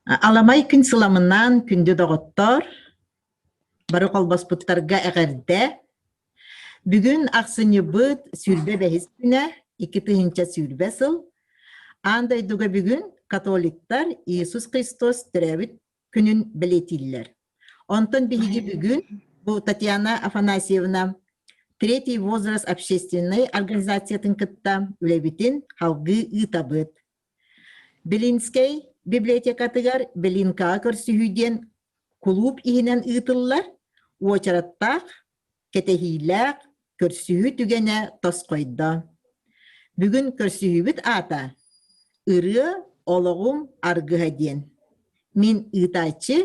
Аламай күн сыламынан күндү доҕоттор, бары холбоспуттарга эҕэрдэ. Бүгүн ахсынньыбыт 25 күнэ, 2020 сыл. Аан дойдуга бүгүн католиктар Иисус Христос төрөөбүт күнүн бэлиэтииллэр. Онтон биһиги бүгүн бу Татьяна Афанасьевна Третий возраст общественнай организациятын кытта үлэбитин салгыы ыытабыт. Белинскэй библиотекатыгар Белинкаҕа көрсүһүү диэн кулууп иһинэн ыытыллар уочараттаах кэтэһиилээх көрсүһүү түгэнэ тосхойдо. Бүгүн көрсүһүүбүт аата «Ырыа олоҕум аргыһа» диэн. Мин ыытааччы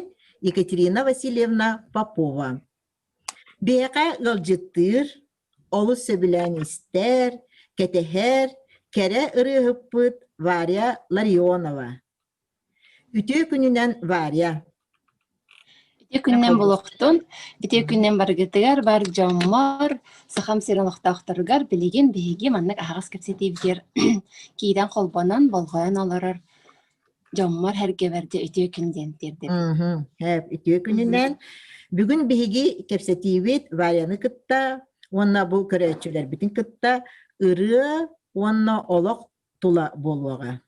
Екатерина Васильевна Попова. Биһиэхэ ыалдьыттыыр, олус сөбүлээн истэр, кэтэһэр кэрэ ырыаһыппыт Варя Ларионова. Үтүө күнүнэн, Варя! Үтүө күнүнэн буолуохтун! Үтүө күнүнэн барыгытыгар, бар дьоммор, Сахам сирин олохтоохторугар билигин биһиги маннык аһаҕас кэпсэтиибитигэр киирэн холбонон, болҕойон олорор дьоммор сэргэбэр дьэ үтүө күн диэн тиэрдэбин. Мгм. Үтүө күнүнэн. Бүгүн биһиги кэпсэтиибит Варяны кытта уонна бу көрөөччүлэрбитин кытта ырыа уонна олох тула буолуоҕа.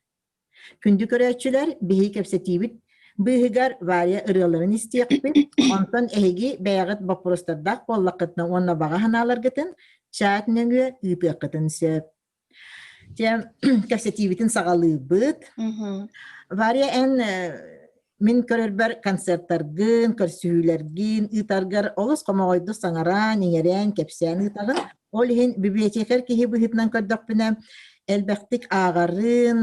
Күндү көрөөччүлэр, биһиги кэпсэтиибит быыһыгар Варя ырыаларын истиэхпит, онтон эһиги бэйэҕит боппуруостардаах буоллаххытына уонна баҕа санааларгытын чат нөҥүө ыытыаххытын сөп. Дьэ, кэпсэтиибитин саҕалыыбыт. Варя, эн мин көрөрбөр концертаргын, көрсүһүүлэргин ыытаргар олус хомоҕойдук саҥараан, иҥэрээн, кэпсээн ыытаҕын. Ол иһин библиотекарь киһи быһыытынан көрдөхпүнэ, элбэхтик ааҕарын,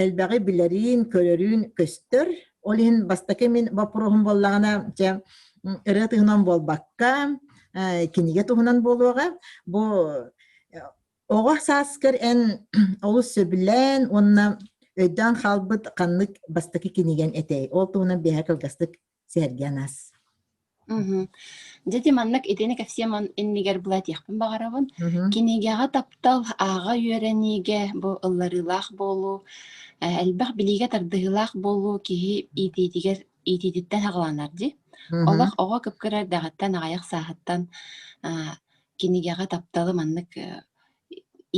элбэҕи билэрин, көрөрүн көстөр. Ол иһин бастакы мин боппуруоһум буоллаҕына, дьэ, ырыа туһунан буолбакка, кинигэ туһунан буолуоҕа. Бу Оҕо сааскар эн олус сөбүлээн уонна өйдөөн хаалбыт ханнык бастакы кинигэн этэй? Ол туһунан биэһэ кылгастык сэһэргээн аас. Мгм. Дьэ ити маннык итини кэпсиэм иннигэр була этиэхпин баҕарабын. Кинигэҕэ таптал, ааҕа үөрэниигэ бу ылларыылаах буолуу, элбэх билиигэ тардыһыылаах буолуу киһи иитиитигэр иитиититтэн саҕаланар дии. Олох оҕо кып-кыра эрдэҕиттэн, аҕыйах сааһыттан кинигэҕэ тапталы маннык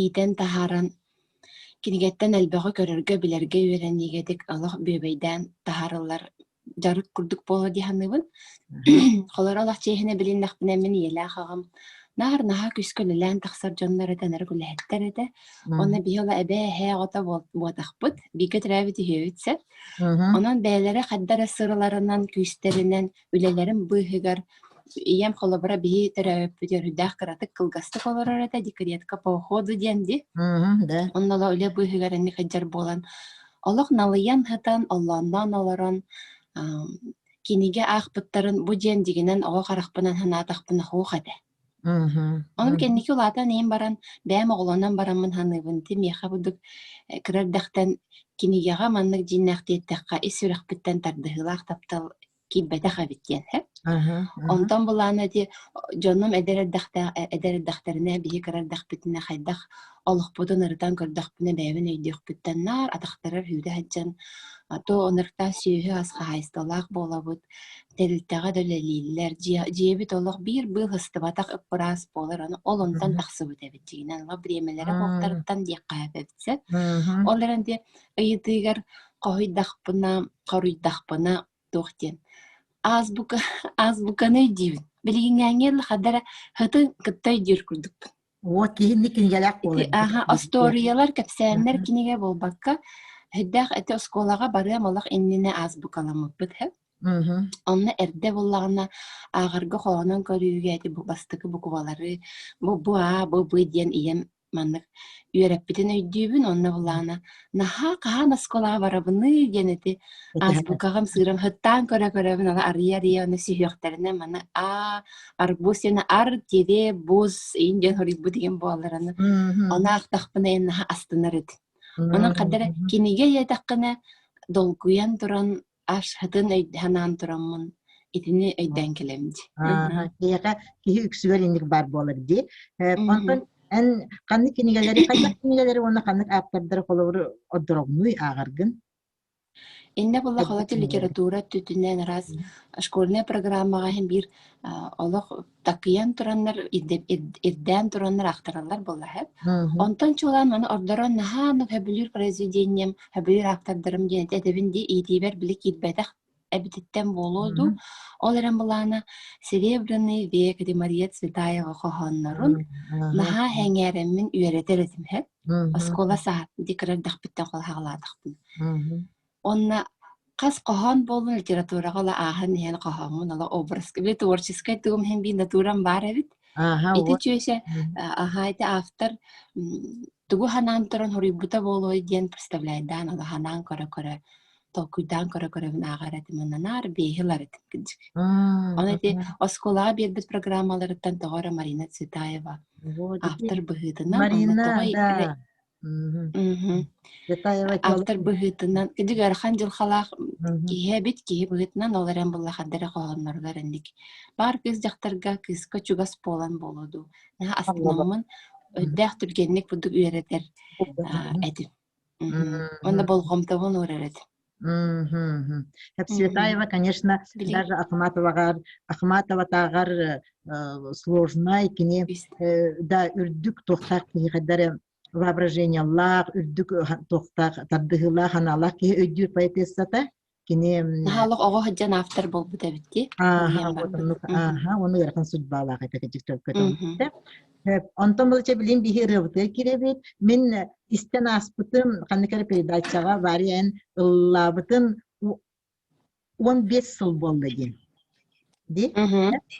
иитэн таһааран, кинигэттэн элбэҕи көрөргө, билэргэ үөрэниигэ итик олох бүөбэйдээн таһаарыллар дьарык курдук буолуо дии саныыбын. Холоро олох чиэһинэ билиннэхпинэ мин ийэлээх аҕам наар наһаа күүскэ үлэлээн тахсар дьоннор этэ, нары үлэһиттэр этэ. Уонна биһи ола эбээ эһээ оҕото буотахпыт, бииргэ төрөөбүт үһүөбүт сөп. Онон бэйэлэрэ хайда эрэ сыраларынан, күүстэринэн үлэлэрин быыһыгар ийэм холобура биһи төрөөбүппүт өрүдээх кыратык кылгастык олорор этэ декретка по уходу диэн ди Да. онно ыла үлэ быыһыгар инник сылдьар буолан олох налыйан сытан оллоонноон олорон кинигэ аахпыттарын бу диэн дьигинэн оҕо харахпынан санаатахпына суох этэ Ону кэнники улаатан иһэн баран, бэйэм оҕолонон бараммын саныыбын, ити миэхэ курдук кыра эрдэхтэн кинигэҕэ маннык дьиҥнээх диэтэххэ ис сүрэхпиттэн тардыһыылаах таптал киирбэтэх эбит диэн һэ. Онтон былаана ити дьонум эдэр эрдэхтээх эдэр эрдэхтэринэ биһи кыра эрдэхпитинэ хайдах олохпутун ырытан көрдөхпүнэ бэйэбин өйдүөхпүттэн наар атахтарар сүүрэ сылдьан то ынырыктаах сүөһү ас хаһаайыстыбалаах буолабыт тэрилтэҕэ да үлэлииллэр дьиэбит олох биир быыл сыстыбатах ып-ыраас буолар ону ол онтон тахсыбыт эбит дьиҥинэн олох бириэмэлэрэ суохтарыттан диэххэ сөп эбит сөп ол эрэн ити ыйытыыгар хоһуйдахпына хоруйдахпына туох диэн азбука азбуканы өйдүүбүн билигиҥҥээҥҥи хадара хытын кытта өйдүүр курдукпун Вот киһинни кинигэлээх ити буолар аха остуоруйалар кэпсээннэр кинигэ буолбакка сүрдээх ити оскуолаҕа барыам олох иннинэ азбукаламмыппыт һэ. Онно эрдэ буоллаҕына ааҕарга хоһоонун көрүүгэ ити бу бастакы буквалары бу бу а бу б диэн ийэм маннык үөрэппитин өйдүүбүн. Онно буоллаҕына наһаа хаһан оскуолаҕа барабыный диэн ити азбукаҕам сыырам сыттаан көрө-көрөбүн аны арыйа-арыйа ону сүһүөхтэринэн маны а арбуз диэн ар тире буз иин диэн хоруйбут диэн буоллар аны ону аахтахпына эн наһаа астынар этим. Онон хадара кинигэ диэтэххинэ долгуйан туран Ашһытын өйдөөн тураммын итини өйдөөн кэлэм дии. Киһиэхэ киһи үксүгэр инник баар буолар дии. Онтон эн ханнык кинигэлэри, хайдах кинигэлэри уонна ханнык ааптардары холобур ордороҕунуй ааҕаргын? Иннэ буолла Хайдах холоти кинигэлэри? литература өттүтүнэн араас школьная программаҕа иһин биир олох такыйан тураннар ирдээн тураннар аахтараллар буолла һэп. Онтон чуолаан маны ордорон наһаа сөбүлүүр произведением, сөбүлүүр ааптардарым диэн этэбин дии иитиибэр били киирбэтэх эбититтэн буолуо дуу. Ол эрэн былаана «Серебряный век» Мария Цветаева хоһооннорун наһаа сэҥээрэммин үөрэтэр этим һэп. Оскуола саһат ди кыра эрдэхпиттэн хаалаатахпын. Уонна хас хоһоон буоллун литератураҕа ыла ааһан иһэн хоһооммун ыла образка били творческай тугум иһин биир натурам баар эбит. Ааһа, Ити вот. чүөсэ аһаа ити автор тугу санаан туран хоруйбута буолуой диэн представляйдаан ыла санаан көрө-көрө толкуйдаан көрө-көрөбүн ааҕар этим уонна наар биэһи ылар этим кырдьык. Ону ити оскуолаҕа биэрбит программаларыттан тоҕо эрэ Марина Цветаева Вот, ити автор быһыытынан уонна Марина, тоҕо эрэ да. Цветаева Автор быһыытынан, кырдьык ыарахан дьылҕалаах киһи эбит, киһи быһыытынан ол эрэн буолла хардара хоһоонноругар инник. Баар кыыс дьахтарга кыыска чугас буолан буолуо дуу. Наһаа астынаммын, өйдөөх түргэнник курдук үөрэтэр этим. Уонна болҕомтобун уурар этим. Цветаева, конечно, даже Ахматоваҕар, Ахматоватааҕар сложнай, кини да үрдүк туохтаах киһиэхэ воображениелаах, үрдүк туохтаах тардыһыылаах, аналаах киһи өйдүүр поэтессата. Кини Наһаалык оҕо сылдьан автор буолбут эбит дии. Ааха, вот оннук, ааха, оны ыарахан судьбалаах этэ кэдьик төлкөтөммүттэ. Онтон былча билин биһи ырыабытыгар кирэбит. Мин истэн ааспытым, ханнык эрэ передачаҕа Варя эн ыллаабытын 15 сыл буолла диэн. Ди?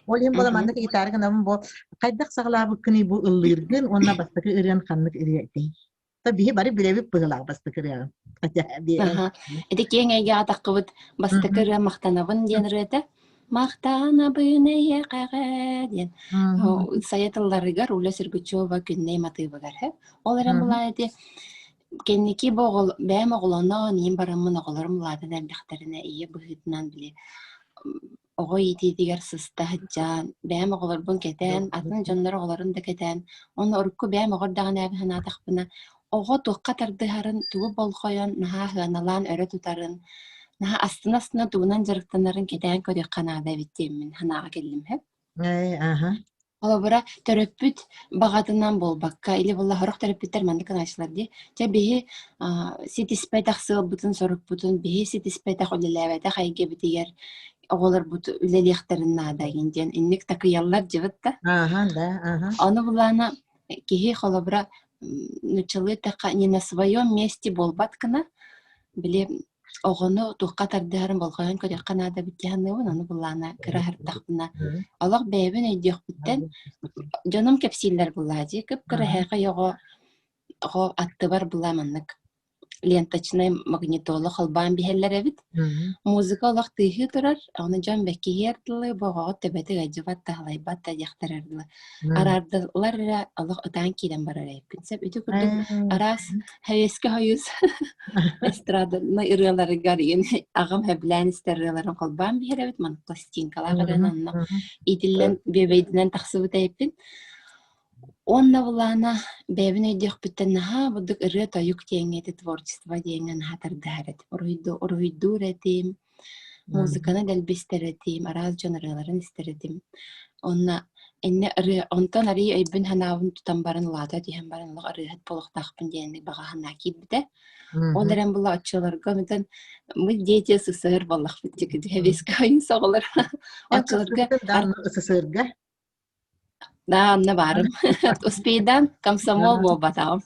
Ол иһин буола маннык ыйытаары гынабын бу хайдах саҕалаабыккыный бу ыллыыргын уонна бастакы ырыан ханнык ырыа этэй? То биһи бары билэбит быһыылаах бастакы ырыаҕын. Ити киэҥ эйгэҕэ таххыбыт бастакы ырыа «Махтанабын» диэн ырыата. «Махтанабын эйиэхэҕэ» диэн сайа тылларыгар Уля Сергучева Күннэй матыыбыгар. Ол эрэн булаан ити кэнники бу бэйэм оҕолонон, ийэм бараммын оҕолорум улаатан эрдэхтэринэ ийэ быһыытынан били оҕо иитиитигэр сыста сылдьан, бэйэм оҕолорбун кэтээн, атын дьоннор оҕолорун да кэтээн, уонна урукку бэйэм оҕо эрдэҕинээҕи санаатахпына, оҕо туохха тардыһарын, тугу болҕойон, наһаа сыаналаан өрө тутарын, наһаа астына-астына тугунан дьарыктанарын кэтээн көрүөххэ наада эбит диэммин санааҕа кэллим һэ. Аха. Холобура, төрөппүт баҕатынан буолбакка, или буолла сорох төрөппүттэр маннык гынааччылар дии. Чэ, биһи ситиспэтэх сыалбытын-сорукпутун, биһи ситиспэтэх, үлэлээбэтэх эйгэбитигэр оҕолорбут үлэлиэхтэрин наада игин диэн инник такыйаллар дьыбыт да. Аха, да, аха. Ону булаана киһи холобура нуччалыы эттэххэ не на своем месте буолбат гына били Оҕону туохха тардыһарын болҕойон көрүөххэ наада эбит дии саныыбын, ону былаана кыра аһардахпына олох бэйэбин өйдүөхпүттэн дьонум кэпсииллэр буоллаҕа дии, кып-кыра эһээхэй оҕо оҕо аттыбар была маннык ленточнай магнитола холбоон биһэллэр эбит. Музыка олох тыаһыы турар, ону дьон бэккиһиэр дылы бу оҕоҕо төбөтө ыалдьыбат да, аһылайбат да диэхтэрэр дылы. Араардылар эрэ олох ытаан киирэн барар эбиппин сөп. Ити курдук араас Советский Союз эстраднай ырыаларыгар иин аҕам сөбүлээн истэр ырыаларын холбоон биһэр эбит, маннык пластинкалаах ырыаны онно иитиллэн бүөбэйдэнэн тахсыбыт эбиппин. Уонна былаана бэйэбин өйдүөхпүттэн наһаа бурдук ырыа-тойук диэҥҥэ ити творчество диэҥҥэ наһаа тардыһар этим. Уруһуйдуур этим, Музыканы дэлби истэр этим, араас дьон ырыаларын истэр этим. Онно иннэ ырыа онтон арыый өйбүн-санаабын тутан баран улаата түһэн баран олох ырыаһыт буолуохтаахпын диэн баҕа санаа киирбитэ. Ол эрэн була оччолорго онтон мы дети СССР буоллахпыт дии сэбиэскэй оҕолор. Оччолорго СССРга Да, онно баарым. Успейдан комсомол буолбатаҕым.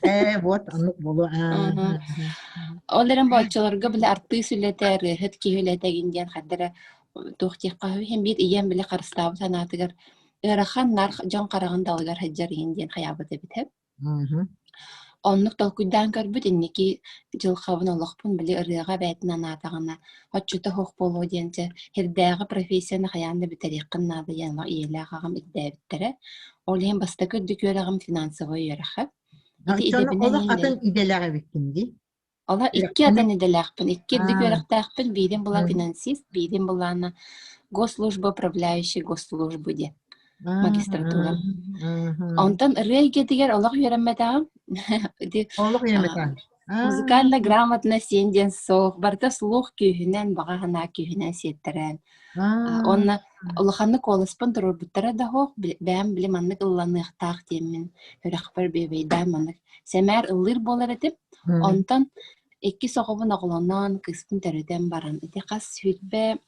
Э, вот, оннук буолуо. Ол эрэн бооччолорго били артыыс үлэтэ, ырыаһыт киһи үлэтэ игин диэн хайда эрэ туох диэххэ үһү, иһин биир ийэм били харыстаабыт санаатыгар ыарахан нар дьон хараҕын далыгар сылдьар иһин диэн хайаабыт эбит һэ. Оннук толкуйдаан көрбүт инники дьылҕабын олохпун били ырыаҕа эбээтин анаатаҕына оччото суох буолуо диэн дьэ сирдээҕи профессияны хайаан да бүтэриэххин наада диэн ийэлээх аҕам ирдээбиттэрэ. Ол иһин бастакы үрдүк үөрэҕим финансовай үөрэхэ. Ити Оччону идэбинэн олох иһин атын идэлээх эбиккин дии. Ола икки атын идэлээхпин, икки үрдүк үөрэхтээхпин, биирин була финансист, биирин булаана госслужба управляющий госслужбы диэн магистратура. Онтон ырыа эйгэтигэр олох үөрэммэтэҕим. Ити Олох үөрэммэтэҕим. музыкально грамотно сиэн диэн суох, барыта слух күүһүнэн, баҕа санаа күүһүнэн сиэттэрэн. Уонна улаханнык куоласпын туруорбуттара да суох, бэйэм били маннык ылланыахтаах диэммин үрэхпэр бүөбэйдээн маннык сэмээр ыллыыр буолар этим. Онтон иккис оҕобун оҕолонон, кыыспын төрөтөн баран, ити хас 28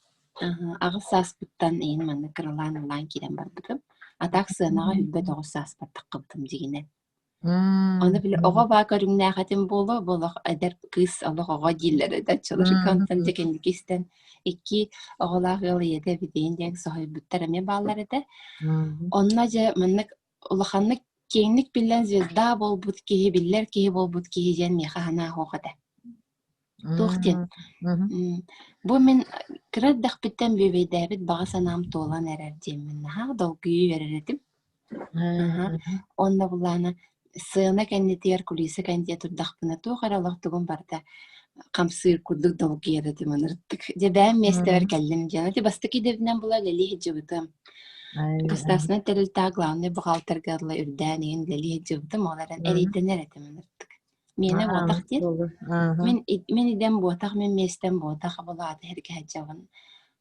сааспыттан иһин маннык кыралаан ыллаан киирэн барбытым. А так сыанаҕа 29 сааспар таххыбытым дьигинэн. Ону били оҕо баа көрүҥнээх этим буолуо, бу олох эдэр кыыс олох оҕо дииллэр этэ оччолорго. Онтон дьэ кэнники истэн икки оҕолоох ыал ийэтэ эбитин диэн соһуйбуттар эмиэ бааллар этэ. Онно дьэ маннык улаханнык киэҥник биллэн звезда буолбут киһи, биллэр киһи буолбут киһи диэн миэхэ санаа суох этэ. Туох диэн бу мин кыра эрдэхпиттэн бүөбэйдээбит баҕа санаам туолан эрэр диэммин наһаа долгуйа үөрэр этим. Аһа. Уонна былаана сцена кэннитигэр, кулиса кэннитигэр турдахпына туох эрэ олох тугум барыта хамсыыр курдук долгуйар этим ынырыктык. Дьэ бэйэм миэстэбэр кэллим диэн. Ити бастакы идэбинэн була үлэлии сылдьыбытым. Государственнай тэрилтэҕэ главный бухгалтерга ыла үрдээн иһин үлэлии сылдьыбытым. Ол эрэн эрэйдэнэр этим ынырыктык. Миэнэ буотах диэн. Мин мин идэм буотах, мин миэстэм буотах, абылаата иһэргэ сылдьабын.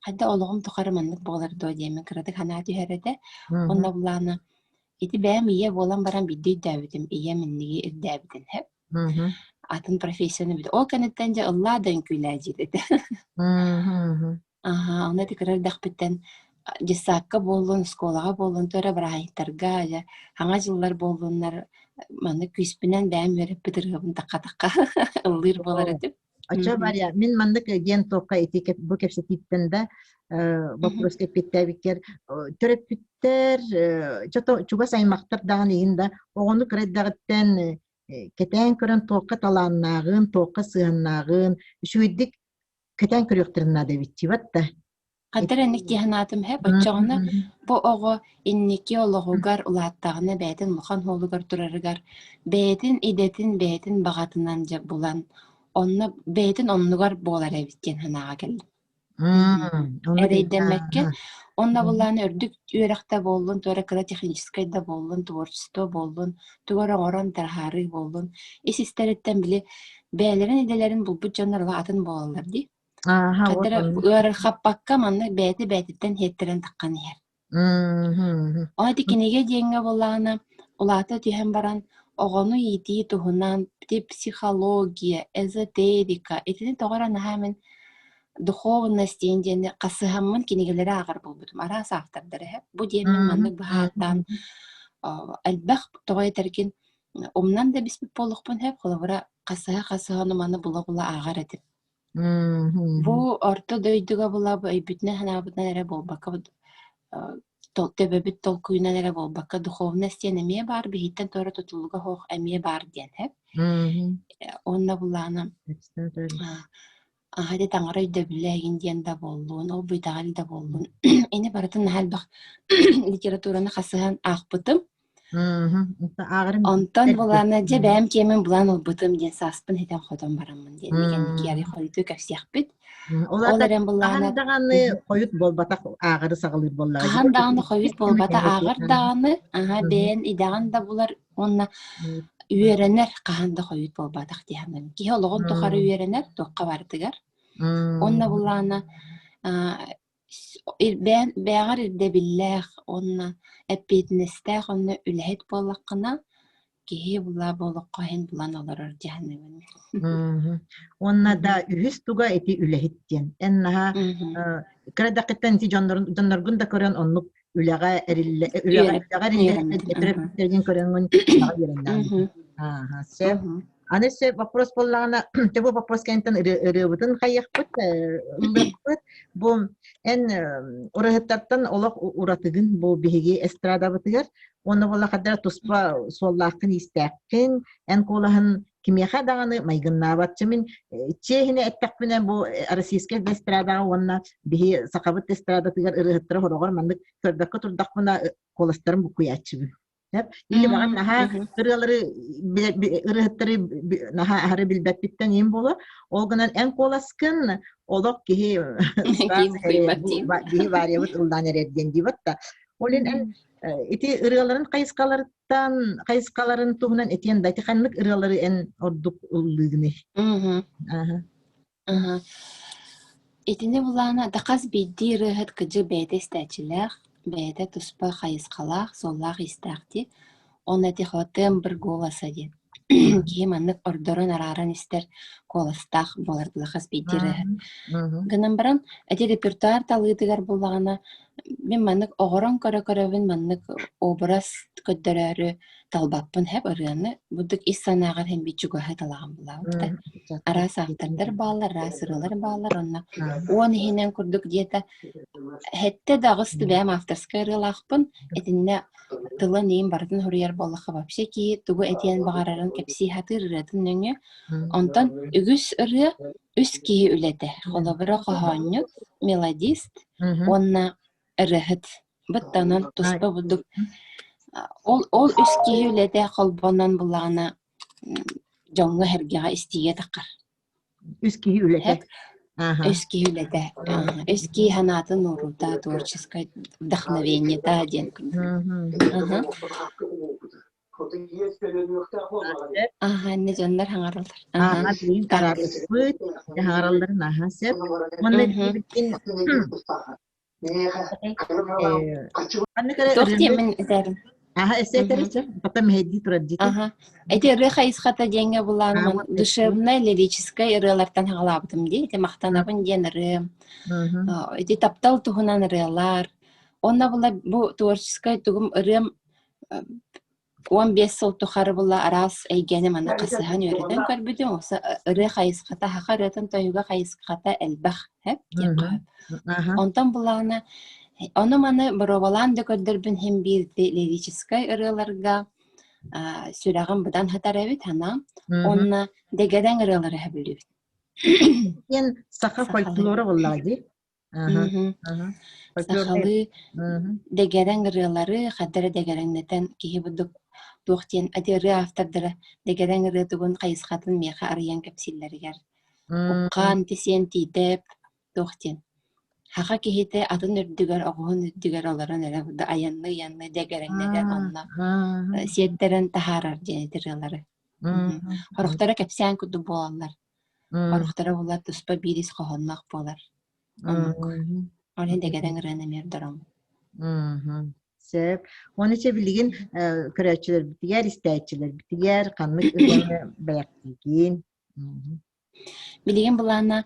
Хайда олоҕум тухары маннык буолар дуо диэммин кыратык санаа түһэр этэ. Онно былаана ити бэйэм ийэ буолан баран биирдэ өйдөөбүтүм, ийэм инниги ирдээбитин сөп. Атын профессияны бит. Ол кэнниттэн дьэ ыллаа да үҥкүүлээ диир этэ. Аһаа, онно ити кыра эрдэхпиттэн дьыссаакка буоллун, оскуолаҕа буоллун, то эрэ бырааһынньыктарга дьэ хаҥа дьыллар буоллуннар маннык күүспүнэн бэйэм үөрэппит ырыабын тахха-тахха ыллыыр буолар этим. Оччо Варя, мин маннык диэн туохха ити бу кэпсэтииттэн да боппуруоска эппиэттээбиккэр төрөппүттэр чугас аймахтар даҕаны иһин да оҕону кыра эрдэҕиттэн кэтээн көрөн туохха талааннааҕын, туохха сыһыаннааҕын үчүгэйдик кэтээн көрүөхтэрин наада эбит дии да. Ханна эрэ инник дии санаатым һэ, оччоҕуна бу оҕо инники олоҕугар улааттаҕына бэйэтин улахан уолугар турарыгар бэйэтин идэтин бэйэтин баҕатынан дьэ булан онно бэйэтин оннугар буолар эбит диэн санааҕа кэллим. Эрэйдэммэккэ уонна былаан үрдүк үөрэх да буоллун, туора кыра техническэй да буоллун, творчество буоллун, тугу эрэ оҥорон таһаарыы буоллун, ис-истэриттэн били бэйэлэрин идэлэрин булбут дьоннор атын буолаллар дии. Ааха, Хата эрэ ыарырхаппакка маннык бэйэтэ бэйэтиттэн сиэттэрэн таххан иһэр. Ол ити кинигэ диэҥҥэ буоллаҕына, улаата түһэн баран оҕону иитии туһунан ити психология, эзотерика итини тоҕо эрэ наһаа мин духовность диэн диэни хасыһаммын кинигэлэри ааҕар буолбутум. Араас автордар эһэ. Бу диэммин маннык быһааттаан элбэх тоҕо этэргин умнан да биспит буолуохпун сөп. Холобура, хасыһа-хасыһа ону маны була-була ааҕар этим. Бу орто дойдуга була бу өйбүтүнэн-санаабытынан эрэ буолбакка төбөбүт толкуйунан эрэ буолбакка духовность диэн эмиэ баар, биһиттэн туора тутулуга суох эмиэ баар диэн сөп. Уонна булаана аһа ити таҥара өйдөбүлэ эҥин диэн да буоллун, ол бу итэҕэл да буоллун ини барытын наһаа элбэх литератураны хасыһан аахпытым. Онтон булаана дьэ бэйэм киэмин булан ылбытым диэн сааспын ситэн-хотон бараммын диэн кэнники арый хойутуу кэпсиэхпит. Ол Ол эрэн хаһан былаана даҕаны хойут буолбатах ааҕары саҕалыыр буоллаҕа хаһан даҕаны хойут буолбата ааҕар даҕаны, аһа бэйэн идэҕин да булар уонна үөрэнэр хаһан да хойут буолбатах дии саныыбын. Киһи олоҕун тухары үөрэнэр туохха барытыгар. Уонна булаана Бэйэҕэр ирдэбиллээх уонна эппиэтинэстээх уонна үлэһит буоллаххына, киһи булаа буолуохха иһин булан олорор дии саныыбын. Уонна да үһүс туга ити үлэһит диэн. Эн наһаа кыра эрдэххиттэн ити дьонноргун да көрөн оннук үлэҕэ эриллэ үлэҕэ үлэҕэ эриллэ төрөппүттэргин көрөҥҥүн үлэҕэ үөрэннэҕиҥ. Ааха, сөп. Аны өссө вопрос буоллаҕына, бу вопрос кэнниттэн ырыабытын хайыахпыт, ыллыахпыт. Бу эн ураһыттартан олох уратыгын бу биһиги эстрадабытыгар. Уонна буолла хадара туспа суоллааххын-иистээххин, эн куолаһын кимиэхэ даҕаны майгыннаабат. Мин чиэһинэ эттэхпинэ бу российскай эстрадаҕа уонна биһи сахабыт эстрадатыгар ырыаһыттара хороҕор маннык көрбөккө турдахпына куоластарын буккуйааччыбын. Или баҕар наһаа ырыалары ырыаһыттары наһаа аһары билбэппиттэн иин буолар. Ол гынан эн куоласкын олох киһи киһи вариябыт ыллаан эрэр диэн диибат да. Ол эн ити ырыаларын хайысхаларыттан хайысхаларын туһунан этиэн да ити ханнык ырыалары эн ордук ыллыыгыный? Аһа. Итини булаана да хас биирдии ырыаһыт кыдьык бэйэтэ истээччилээх, бэйэтэ туспа хайысхалаах, суоллаах-иистээх дии. Уонна ити тембр голоса диэн. Киһи маннык ордорон арааран истэр куоластаах буолар була хас биирдии ырыаһыт. Гынан баран, ити репертуар талыытыгар буллаҕына, мин маннык оҕорон көрө-көрөбүн маннык образ көрдөрөөрү талбаппын һэп ырыаны бурдук ис санааҕар һин биир чугаһы талаҕын булаабыт араас автордар бааллар араас ырыалар бааллар онно уон иһинэн курдук диэтэ хэттэ да аҕыс бэйэм авторскай ырыалаахпын итиннэ тылын иин барытын суруйар буоллахха вообще киһи тугу этиэн баҕарарын кэпсии сатыыр ырыатын нөҥүө онтон үгүс ырыа үс киһи үлэтэ холобура хоһоонньут мелодист уонна ырыаһыт Быттанан туспа бурдук ол ол үс киһи үлэтэ холбонон буллаҕына дьоҥҥо-сэргэҕэ истиигэ таххар. Үс киһи үлэтэ. Үс киһи үлэтэ. Үс киһи санаатын ууруута, творческое вдохновениета диэн Аха, иннэ дьоннор хаҥараллар. Аха, билигин тараабыппыт, хаҥаралларын аха сөп. Уонна билигин Туох диэммин этэрим? Аха, эссе этэриччэ, потом мэһэйдии турар диити. Аха. Ити ырыа хайысхата диэҥҥэ булаан душевнай, лирическай ырыалартан хаҕалаабытым дии. Ити махтанабын диэн ырыам. Ити таптал туһунан ырыалар. Онно була бу творческай тугум ырыам 15 сыл тухары була араас эйгэни манна хасыһан үөрэтэн көрбүтүм. Оса ырыа хайысхата, саха ырыатын тойуга хайысхата элбэх һэп диэххэ сөп. Онтон булаана ону-маны боруобалаан да көрдөрбүн иһин биир лирическай ырыаларга сүрэҕим быдан сытар эбит санаам. Уонна дэгэрэҥ ырыалары сөбүлүүбүн. Диэн саха фольклора буоллаҕа дии. Сахалыы дэгэрэҥ ырыалары ханна эрэ дэгэрэҥнэтэн киһи бурдук туох диэн ити ырыа автордара дэгэрэҥ ырыа тугун хайысхатын миэхэ арыйан кэпсииллэригэр Уххаан тисиэн Тиитэп туох диэн саха киһитэ атын үрдүгэр оҕуһун үрдүгэр олорон эрэ айанныы-айанныы дэгэрэҥнэтэн онно сиэттэрэн таһаарар диэн ити ырыалары. Сорохторо кэпсээн курдук буолаллар. Орохторо буолар туспа биир ис хоһоонноох буолар. Оннук. Ол иһин дэгэрэҥ ырыаны эмиэ ордороммун. Сөп. Уонна чэ билигин көрөөччүлэрбитигэр, истээччилэрбитигэр ханнык ырыаны бэлэхтиигин? Билигин былаана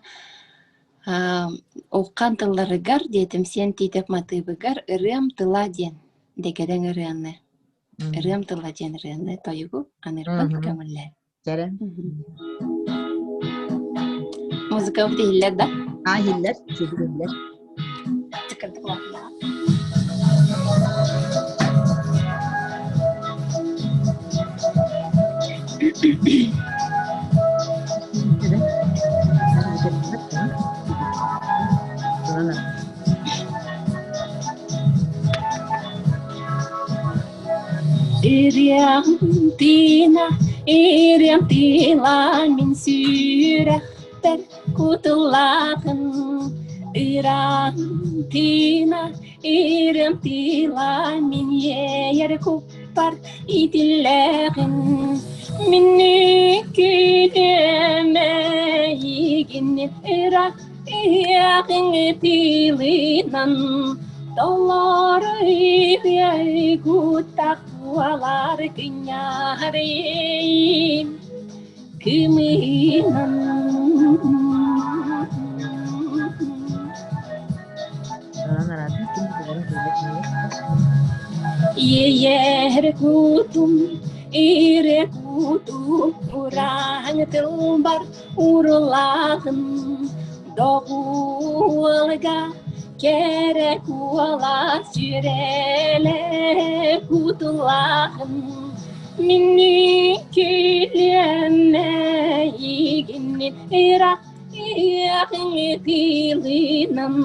Уххан тылларыгар диэтим Сиэн Тиитэп матыыбыгар «Ырыам тыла» диэн дэгэрэҥ ырыаны «Ырыам тыла» диэн ырыаны тойугу аныырбын көҥүллээн. Кэрэ. Музыкабыт иһиллэр да? Аа, иһиллэр, үчүгэй иһиллэр. Ириэм тыына, ириэм тыла мин сүрэхпэр кутуллаахын. Ыраан тыына, ириэм тыла мин иэйэр куппар итиллээҕин. Мин күтүөм эйигин ыра Иэҕиҥ тыылынан толору куттах буолар кынньаарыйым кымыынан. Иэйэр кутум, ире кутум. Кутураҥ тылбар урулаҕын Доҕуолга кэрэ куолас сүрэлэ кутулаҕын Минникилиэмэ игинни ыра Иэҕиҥ тыылынан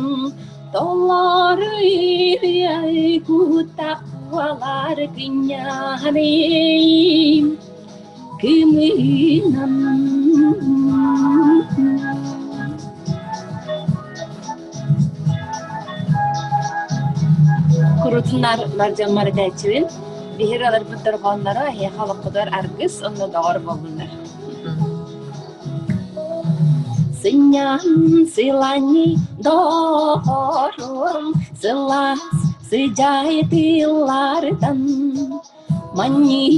толору ырыа куттах буолар кынньаһаным кымыынан. Курутунар бар дьоммор этээччибин, биһир аларбыт дорҕоонноро эһиэхэ олоххутугар аргыс уонна доҕор буоллуннар. Сынньан сыланньый доҕорум, сылаас сыдьаай тыллартан Манньый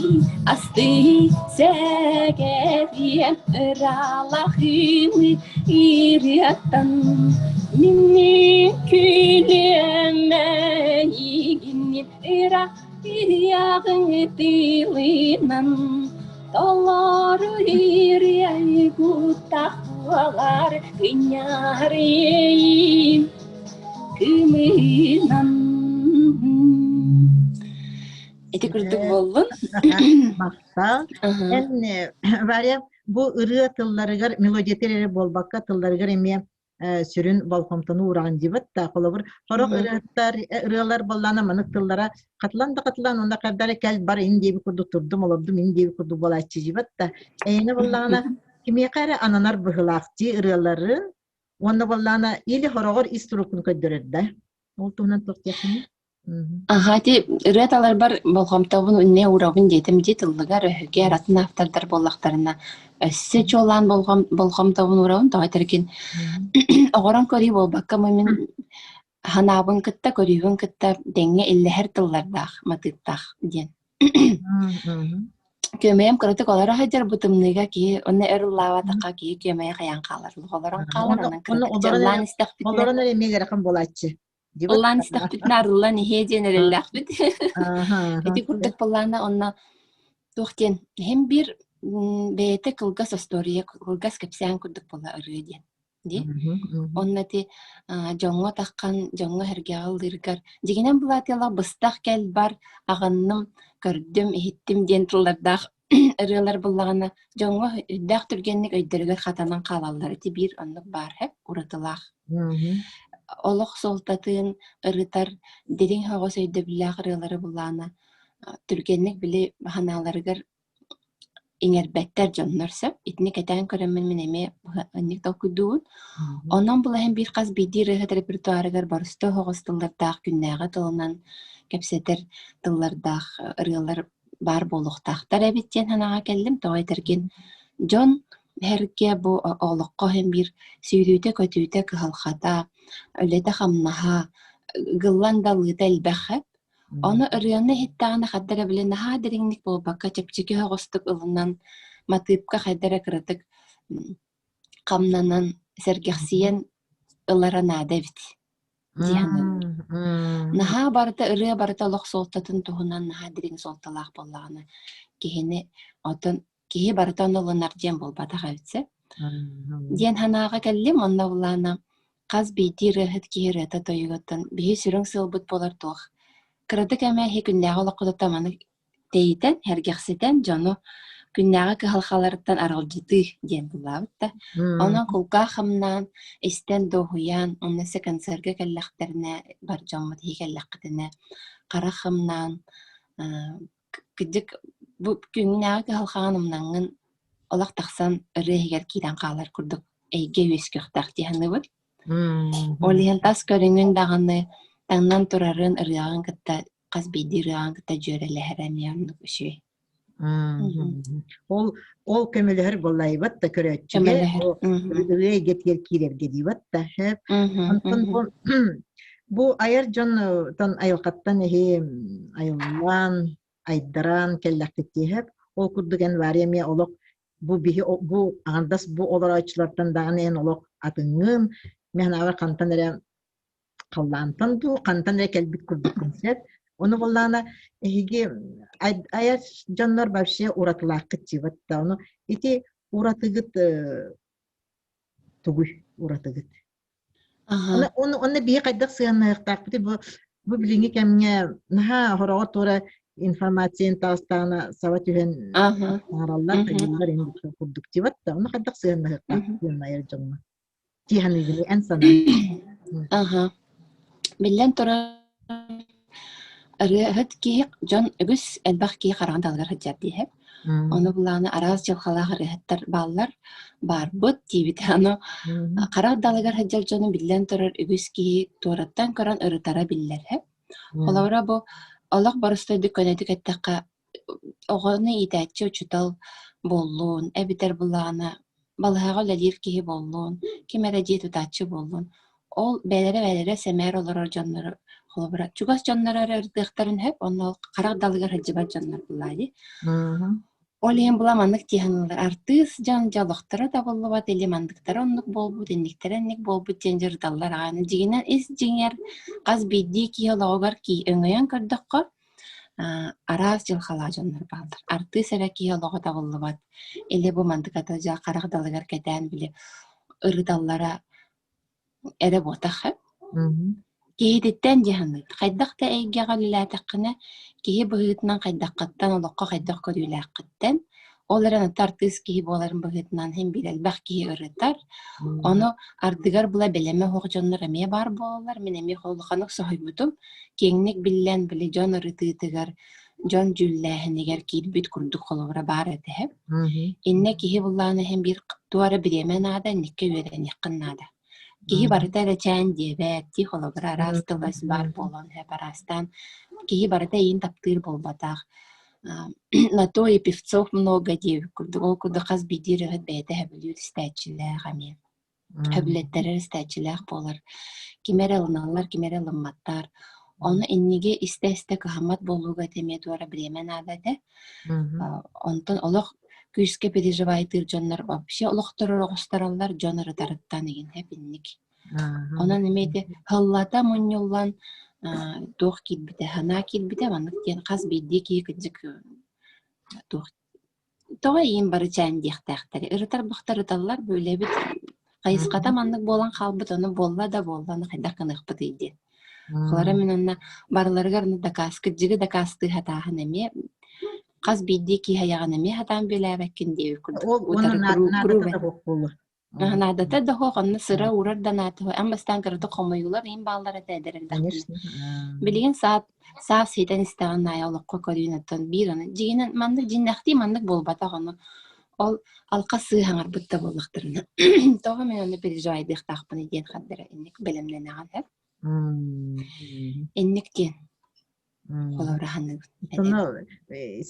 астыы сэгэриэм ыралахымы ырыаттан Минни күлүөмэ игинни ыра ырыаҕыҥ тылынан Толору ырыа куттах буолар кынньарыйым кымыынан. Ити курдук буоллун. Махтал. Эн Варя, бу ырыа тылларыгар мелодиятыр эрэ буолбакка тылларыгар эмиэ сүрүн болҕомтону уураҕын дьибэт да холобур сорох ырыаттар ырыалар буоллаана манык тыллара хатылан да хатылан онно хардары кэл бар ин диэби курдук турдум олордум ин диэби курдук буолааччы дьибэт да эйине буоллаҕына кимиэхэ эрэ ананар быһылаах дии ырыалары уонна буоллаана или хороҕор ис туруккун көрдөрөр да ол туһунан туох диэххиний? Аһа ити ырыа таларбар болҕомтобун иннэ уурабын диэтим дии тыллыгар, өһүгэр, атын автордар буоллахтарына өссө чуолаан болҕомтобун уурабын тоҕо этэргин оҕорон көрүү буолбакка мин санаабын кытта, көрүүбүн кытта тэҥҥэ иллэһэр тыллардаах, матыыптаах диэн. Күөмэйим кыратык олоро сылдьар бу тымныыга киһи онно өр ыллаабатахха киһи күөмэйэ хайаан хаалар олорон хаалар онон кыратык дьаллаан истэхпитинэ Олорон эрэ эмиэ ыарахан буолааччы. Ыллаан истэхпитинэ арыллан иһиэ диэн эрэллээхпит. Ити курдук былаана онно туох диэн иһин биир бэйэтэ кылгас остуоруйа, кылгас кэпсээн курдук буола ырыа диэн. Дии. Онно ити дьоҥҥо таххан, дьоҥҥо сэргэҕэ ыллыыргар дьиҥинэн былаатыйалаах быстах кэл бар, аҕынным, көрдүм, иһиттим диэн тыллардаах ырыалар буллаҕына дьоҥҥо үрдээх түргэнник өйдөрүгэр хатанан хаалаллар. Ити биир оннук баар һэп уратылаах. Олох суолтатын ырытар дириҥ соҕус өйдөбүллээх ырыалары буллаҕына түргэнник били санааларыгар иҥэрбэттэр дьоннор сөп. Итини кэтээн көрөммүн мин эмиэ инник толкуйдуубун. Онон булаһын биир хас биирдии ырыаһыт репертуарыгар барыста оһоҕос тыллардаах күннээҕи тылынан кэпсэтэр тыллардаах ырыалар баар буолуохтаахтар эбит диэн санааҕа кэллим. Тоҕо этэргин дьон эһэргэ бу олоххо иһин биир сүүрүүтэ-көтүүтэ, кыһалҕата, үлэтэ-хамнаһа, ыгыллан да ылыыта элбэх эбит. Ону ырыаны иһиттэҕинэ ханна эрэ били наһаа дириҥник буолбакка, чэпчэки соҕустук ылынан, матыыпка хайда эрэ кыратык хамнанан, сэргэхсийэн ылара наада эбит дии саныыбын. Наһаа барыта ырыа барыта олох суолтатын туһунан наһаа дириҥ суолталаах буоллаҕына киһини оттон киһи барыта ону ылынар диэн буолбатах эбит сөп. Диэн санааҕа кэллим онно былаана хас биирдии ырыаһыт киһи ырыата тойугуттан биһи сүрүн сыалбыт буолар туох кыратык эмэ иһи күннээҕи олоххутуттан маны тэйитэн, сэргэхситэн дьону күннээҕи кыһалҕаларыттан аралдьытыы диэн буллаабыт да. Онон кулгаах хамнаан, истэн дуоһуйан, онно өссө концерга кэллэхтэринэ, бар дьоммут иһи кэллэххитинэ, харах хамнаан, кырдьык бу күннээҕи кыһалҕаҕын умнаҥҥын олох тахсан ырыа иһигэр киирэн хаалар курдук эйгэ үөскүөхтээх дии саныыбын. Ол иһин тас көрүҥүн даҕаны таҥнан турарын ырыаҕын кытта хас биирдии ырыаҕын кытта дьүөрэлэһэрэ эмиэ оннук үчүгэй. Ол ол көмөлөһөр буоллайбат да көрөөччүгэ ырыа эйгэтигэр киирэргэ диибат да Онтон бу бу айар дьонтон айылҕаттан эһи айыллан айдаран кэллэхпит диэһэп ол курдук эн Варя эмиэ олох бу биһи бу аҥардас бу олорооччулартан даҕаны эн олох атыҥҥын мен аҕар хантан эрэ халлаантан дуу, хантан эрэ кэлбит курдуккун сөп. Ону буоллаҕына эһиги айар дьоннор вообще уратылааххыт дьиибэт да ону ити уратыгыт тугуй уратыгыт? Аха. Оны онно биһи хайдах сыһыаннаһыахтаахпытый бу бу билиҥҥи кэмҥэ наһаа хороҕор туора информацияны таҕыстаҕына саба түһэн Аха. таҥараллар Мгм. хайыыллар иһин курдук дьиибэт да ону хайдах сыһыаннаһыахтаахпыт Мгм. диэн айар дьоҥҥо дии саныыгын эн санаан. Аха. Биллэн турар, ырыаһыт киһи дьон үгүс элбэх киһи хараҕын далыгар сылдьар диэһэ. Ону былааны араас дьылҕалаах ырыаһыттар бааллар, баарбыт диибит. Аны харах далыгар сылдьар дьону биллэн турар үгүс киһи туораттан көрөн ырытара биллэр. Холобура бу олох боростуойдук көнөтүк эттэххэ, оҕону иитээччи учуутал буоллун, эбэтэр былаана балыһаҕа үлэлиир киһи буоллун, ким эрэ дьиэ тутааччы буоллун, ол бэйэлэрэ-бэйэлэрэ сэмээр олорор дьоннору, холобура, чугас дьонноро эрэ ырытыахтарын сөп, онно ол харах далыгар сылдьыбат дьоннор буоллаа дии. Ол иһин була маннык дии саныыллар: артыыс дьон дьэ олохторо табыллыбат или манныктара оннук буолбут, инниктэрэ инник буолбут диэн дьарыталлар аҕай. Дьиҥинэн ис дьиҥэр хас биирдии киһи олоҕугар өҥөйөн көрдөххө, араас дьылҕалаах дьоннор бааллар. Артыыс эрэ киһи олоҕо табыллыбат или бу мандыката дьэ харах далыгар кэтээн били ырыталлара эрэ буотах ээ. Киһититтэн дии саныыбын. Хайдах да эйгэҕэ үлэлээтэххинэ, киһи быһыытынан хайдаххыттан, олоххо хайдах көрүүлээххиттэн, ол эрэн аты артыыс киһи буоларын быһыытынан син биир элбэх киһи ырытар. Ону ардыгар була бэлэмэ суох дьоннор эмиэ баар буолаллар. Мин эмиэ улаханнык соһуйбутум. Киэҥник биллэн, били дьон ырытыытыгар, дьон дьүүллээһинигэр киирбит курдук холобура баар этэ. Иннэ киһи буллаҕына иһин биир туох эрэ бириэмэ наада, инниккэ үөрэниэххин наада. Киһи барыта эрэчээн диэбэт, дии холобура араас тыл-өс баар буолан сөп араастаан киһи барыта эйиин таптыыр буолбатах. На то и певцов много диэбит курдук, ол курдук хас биирдии ырыаһыт бэйэтэ сөбүлүүр истээччилээх эмиэ. Сөбүлэттэрэр истээччилээх буолар. Кими эрэ ылыналлар, кими эрэ ылымматтар. Ону инниги истэ-истэ кыһаммат буолууга этэ эмиэ туора бириэмэ наада этэ. Онтон олох күүскэ переживайдыыр дьоннор вообще олохторор оҕустараллар дьон ырытарыттан игин инник. Онон эмиэ ити һыллата мунньуллан туох киирбитэ, санаа киирбитэ маннык диэн хас биирдии киһи кырдьык туох тоҕо эйиин бары чээн диэхтээхтэри ырытар-бахтар ыталлар бу үлэбит хайысхата маннык буолан хаалбыт ону буолла да буолла ону хайдах гыныахпытый диэн. Холобура мин онно барыларыгар дакаас кырдьыгы дакаастыы сатааһын эмиэ хас биирдии киһи айаҕын эмиэ сатаан бүөлээбэккин диэбит курдук Ол уонна утары наадата да суох буолуо. Наадата да суох, онно сыра уурар да наада суох. Эн бастаан кыратык хомойуулар иһин бааллар этэ эдэр эрдэхпинэ. Конечно. Билигин саат саас ситэн истэҕин аайы олоххо көрүүн оттон биир ону дьиҥинэн маннык дьиҥнэхтии маннык буолбатах ону ол алҕас сыыһа аҥарбыт да буоллахтарына тоҕо мин ону переживайдыахтаахпыный диэн хардара инник бэлэмнэнэҕин һэ инник диэн холобура саныыбын Ону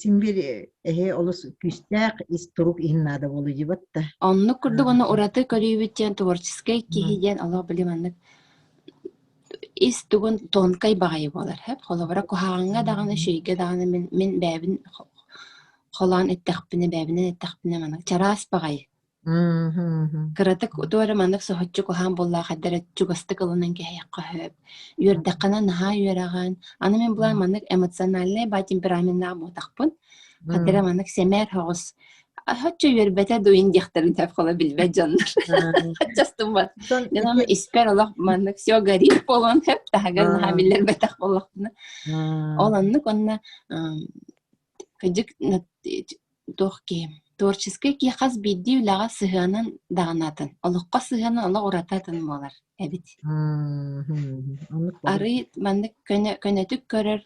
син биир эһи олус күүстээх ис турук иһин наада буолуо дьибат да. Оннук курдук ону ураты көрүүбүт диэн творческай киһи диэн олох били маннык ис тугун тонкай баҕайы буолар һэп. Холобура куһаҕаҥҥа даҕаны үчүгэйгэ даҕаны мин мин бэйэбин холоон эттэхпинэ бэйэбинэн эттэхпинэ маннык чараас баҕайы Кыратык туох эрэ маннык соһуччу куһаҕан буоллаах эрдэ эрэ чугастык ылынан кэһиэххэ сөп. Үөрдэххинэ наһаа үөрэҕин. Аны мин булан маннык эмоциональнай баа темпераменнаах буолтахпын. Хата эрэ маннык сэмээр соҕус соччо үөрбэтэ дуйун диэхтэрин сөп холо билбэт дьоннор. Хаччастыммат. Дьон испэр олох маннык все горит буолуон сөп таһыгар наһаа биллэрбэтэх буоллахпына. Ол оннук уонна кырдьык туох киһи творческай киһи хас биирдии үлэҕэ сыһыанын даҕаны атын, олоххо сыһыанын олох ураты атын буолар эбит. Арый маннык көнө көнөтүк көрөр,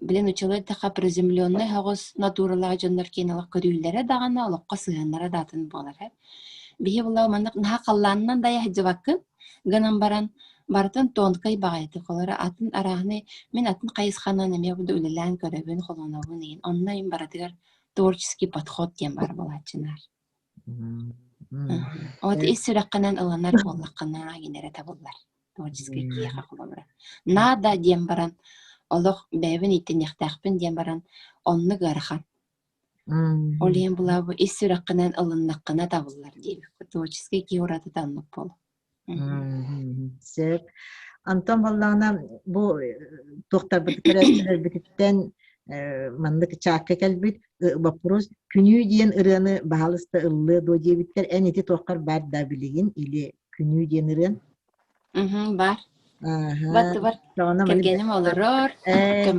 билин учугэй эттэххэ приземленный соҕус натуралаах дьоннор киэн олох көрүүлэрэ даҕаны, олоххо сыһыаннара да атын буолар. Биһи була маннык наһаа халлаанынан дайа сылдьыбаккын, гынан баран барытын тонкай баҕайытык олоро атын арааһынай мин атын хайысханан эмиэ да үлэлээн көрөбүн, холонобун иһин. Онно им барытыгар творческий подход диэн баар буолааччынаар. Вот ис сүрэххинэн ылынар буоллаххына кинилэрэ табыллар. Творческий киһиэхэ холобура. Надо диэн баран олох бэйэбин ииттиниэхтээхпин диэн баран оннук ыарахан. Ол иһин булаабы ис сүрэххинэн ылыннаххына табыллар диэбит. Творческий киһи уратыта оннук буолуо. Сөп. Антон буоллаҕына бу туохтарбыт көрөөччүлэрбититтэн маннык чаакка кэлбит боппуруос күнүү диэн ырыаны баһаалыста ыллыа дуо диэбиттэр эн ити туоххар баар да билигин или күнүү диэн ырыан Баар. Баттыбар кэргэним олорор,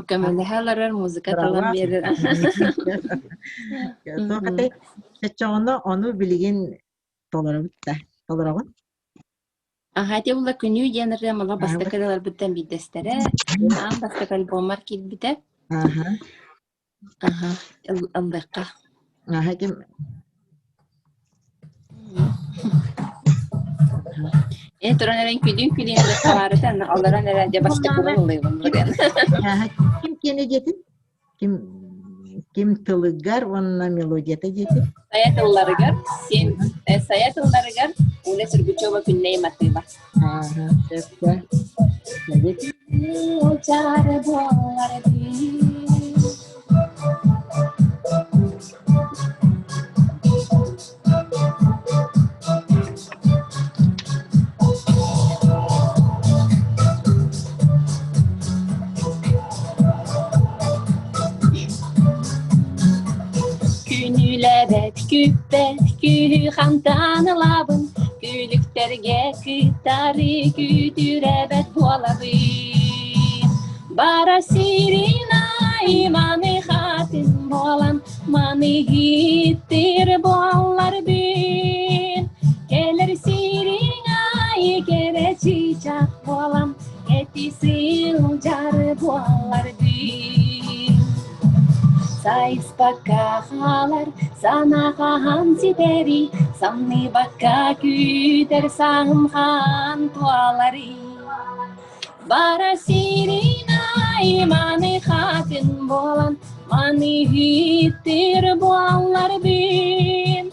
көмөлөһө олорор, музыка талан биэрэр. Туох этэй? Чочоҕуна ону билигин толоробут да? Толороҕун? Аһа, ити була күнүү диэн ырыам ола бастакы ырыаларбыттан биирдэстэрэ. Аан бастакы альбоммар киирбитэ. Аха, ыллыахха. Аха, ким Э туран эрэн күлүүн күлүүн ыллыахха баарыта, олорон эрэ дьэ бастакыбын ыллыыбын бу Аха, ким киэнэ диэтин? Ким ким тылыгар уонна мелодията диэтин? Сайа тылларыгар, син сайа тылларыгар Уля Сергучева Күннэй матыыба. Ааһа, сөпкө. Чары буолар Күнүүлээбэт күппэт күүһү хантан ылабын Күлүктэргэ кыттары күүтүрэбэт буолабын Бара сирин айманы хатын буолан Маны иһиттир буолларбын Кэлэр сириҥ айы кэрэ чыычаах буолан Эти сылдьар буолларбын Сайыспакка хаалар санаа хаһан ситэрий Самныбакка күүтэр сааһым хаан туоларый Бара сирин айманы хатын буолан Маны иһиттир буолларбын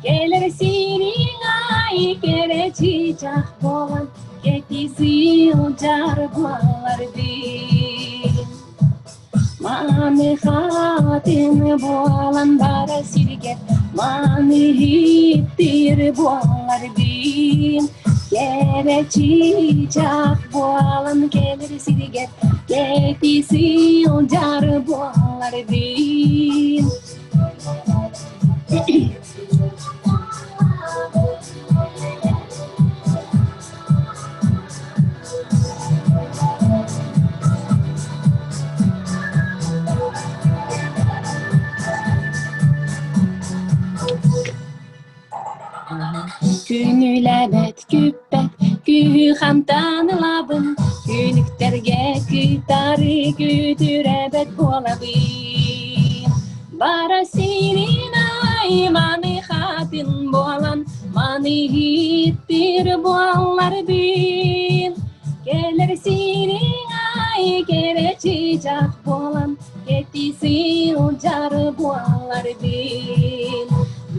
Кэлэр сириҥ айы кэрэ чыычаах буолан Кэти сылдьар буолларбын Маны хатын буолан бара сиргэ Маны иһиттир буолларбын Кэрэ чыычаах буолан кэлэр сиргэ Кэти сылдьар буолларбын Күнүүлээбэт күппэт күүһү хантан ылабын Күнүктэргэ кыттары күүтүрэбэт буолабын Бара сирин айманы хатын буолан Маны иһиттир буолларбын Кэлэр сириҥ ай кэрэ чыычаах буолан Кэти сылдьар буолларбын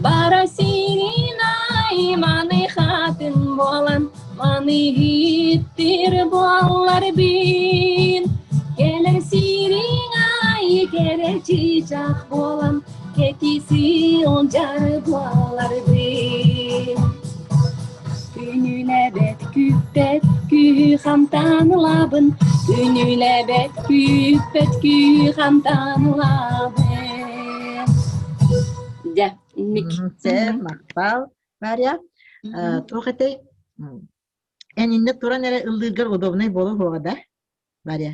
Бара сирин ай маны хатын буолан Маны иһиттир буолларбын Кэлэр сириҥ ай кэрэ чыычаах буолан Кэти сылдьар буолларбын Күнүүлээбэт күүппэт күүһү хантан ылабын Күнүүлээбэт күүппэт күүһү хантан ылабын Дьэ, инник. Сэр, махтал, Варя. Туох этэй? Эн иннэ туран эрэ ыллыыргар удобнай буолуо суоҕа да, Варя?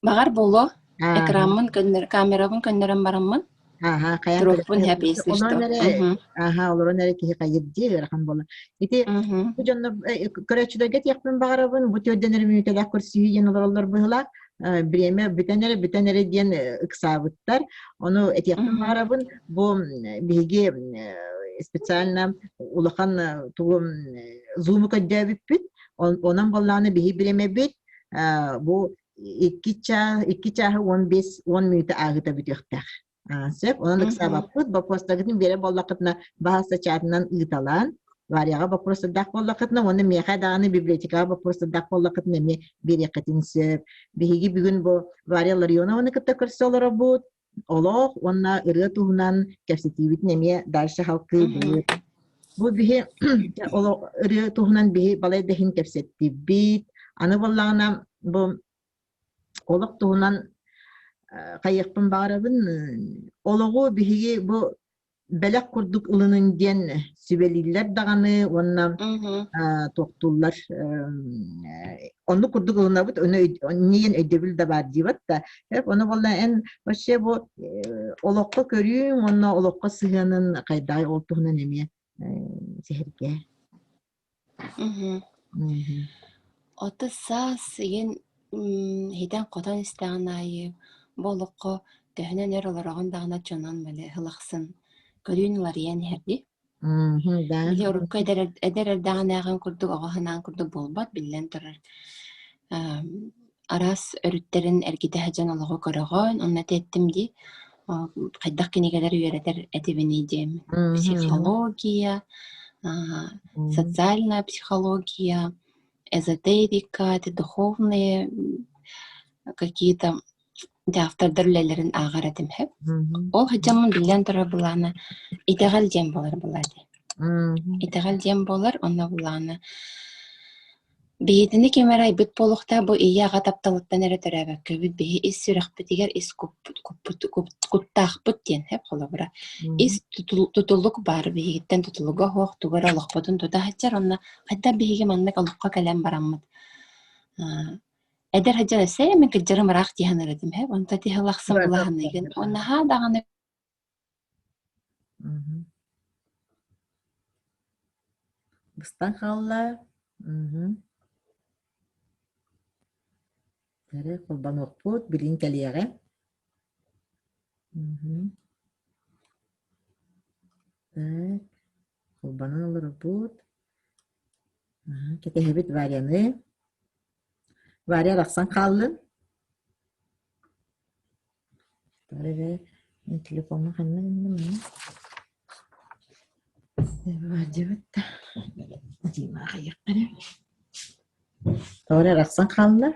Баҕар буолуо, экраммын көннөр, камерабын көннөрөн бараммын Ааһа, хайаан туруохпун сөп если что. Олорон эрэ, ааһа, олорон эрэ киһи хайыр дии ыарахан буолар. Ити бу дьоннор көрөөччүлэргэ этиэхпин баҕарабын, бу түөрдэн эрэ мүнүүтэлээх көрсүһүү диэн олороллор быһыылаах. Бириэмэ бүтэн эрэ, бүтэн эрэ диэн ыксаабыттар. Ону этиэхпин баҕарабын, бу биһиги специально улахан тугу зуму көрдөөбүппүт. Онон буоллаҕына биһи бириэмэбит бу икки чаас, икки чааһы 15 10 мүнүүтэ ааһыыта бүтүөхтээх. Сөп. Онон ыксаабаппыт. Боппуруостаргытын биэрэр буоллаххытына, баһаалыста чаатынан ыыталаан, Варяҕа боппуруостардаах буоллаххытына, уонна миэхэ даҕаны библиотекаҕа боппуруостардаах буоллаххытына эмиэ биэриэххитин сөп. Биһиги бүгүн бу Варя Ларионованы кытта көрсө олоробут. Олох уонна ырыа туһунан кэпсэтиибитин эмиэ дальше халкыыбыт. Бу биһи ырыа туһунан биһи балай да иһин кэпсэттибит. Аны буоллаҕына бу олох туһунан хайыахпын баҕарабын, олоҕу биһиги бу бэлэх курдук ылынын диэн сүбэлииллэр даҕаны уонна туохтууллар оннук курдук ылынабыт ону ниэн өйдөбүл да баар диибат да ону буолла эн вообще бу олоххо көрүүҥ уонна олоххо сыһыанын хайдаҕый ол туһунан эмиэ сэһэргээ. Ото саас игин һитэн-хотон истэҕин аайы бу олоххо төһөнөн өр олороҕун даҕаны оччонон били ыһылахсын көрүүн уларыйан иһэр дии. Били урукку эдэр эдэр эрдэҕинээҕин курдук оҕо санаан курдук буолбат биллэн турар. Араас өрүттэрин эргитэ сылдьан олоҕу көрөҕүн, онно этэттим дии хайдах кинигэлэр үөрэтэр этибиний диэммин. Психология, социальная психология, эзотерика, это духовные какие-то автордар үлэлэрин ааҕар этим сөп. Ол сылдьаммын биллэн турар былаана итэҕэл диэн буолар была дии. Итэҕэл диэн буолар, онно былаана Биһигини ким эрэ айбыт буолуохтаах бу ийэ-аҕа тапталыттан эрэ төрөөбөккөбүт биһи ис сүрэхпитигэр ис куппут куппут куттаахпыт диэн сөп холобура ис тутулук баар биһигиттэн тутулуга суох тугу эрэ олохпутун тута сылдьар уонна хайдах биһиги маннык олоххо кэлэн бараммыт эдэр сылдьан өссө мин кырдьарым ыраах дии саныыр этим сөп онто ити сыл ахсын булаһаныыгын уонна наһаа даҕаны Быстан хаалла. Эрэ холбонуохпут, билигин кэлиэҕэ. Так, холбонон олоробут. Кэтэһэбит Варяны. Варя арахсан хааллын. Эрэ телефоҥҥа ханна гынным Вадибыт да Дима аҕыйахха эрэ. Тоҕо эрэ арахсан хаалла.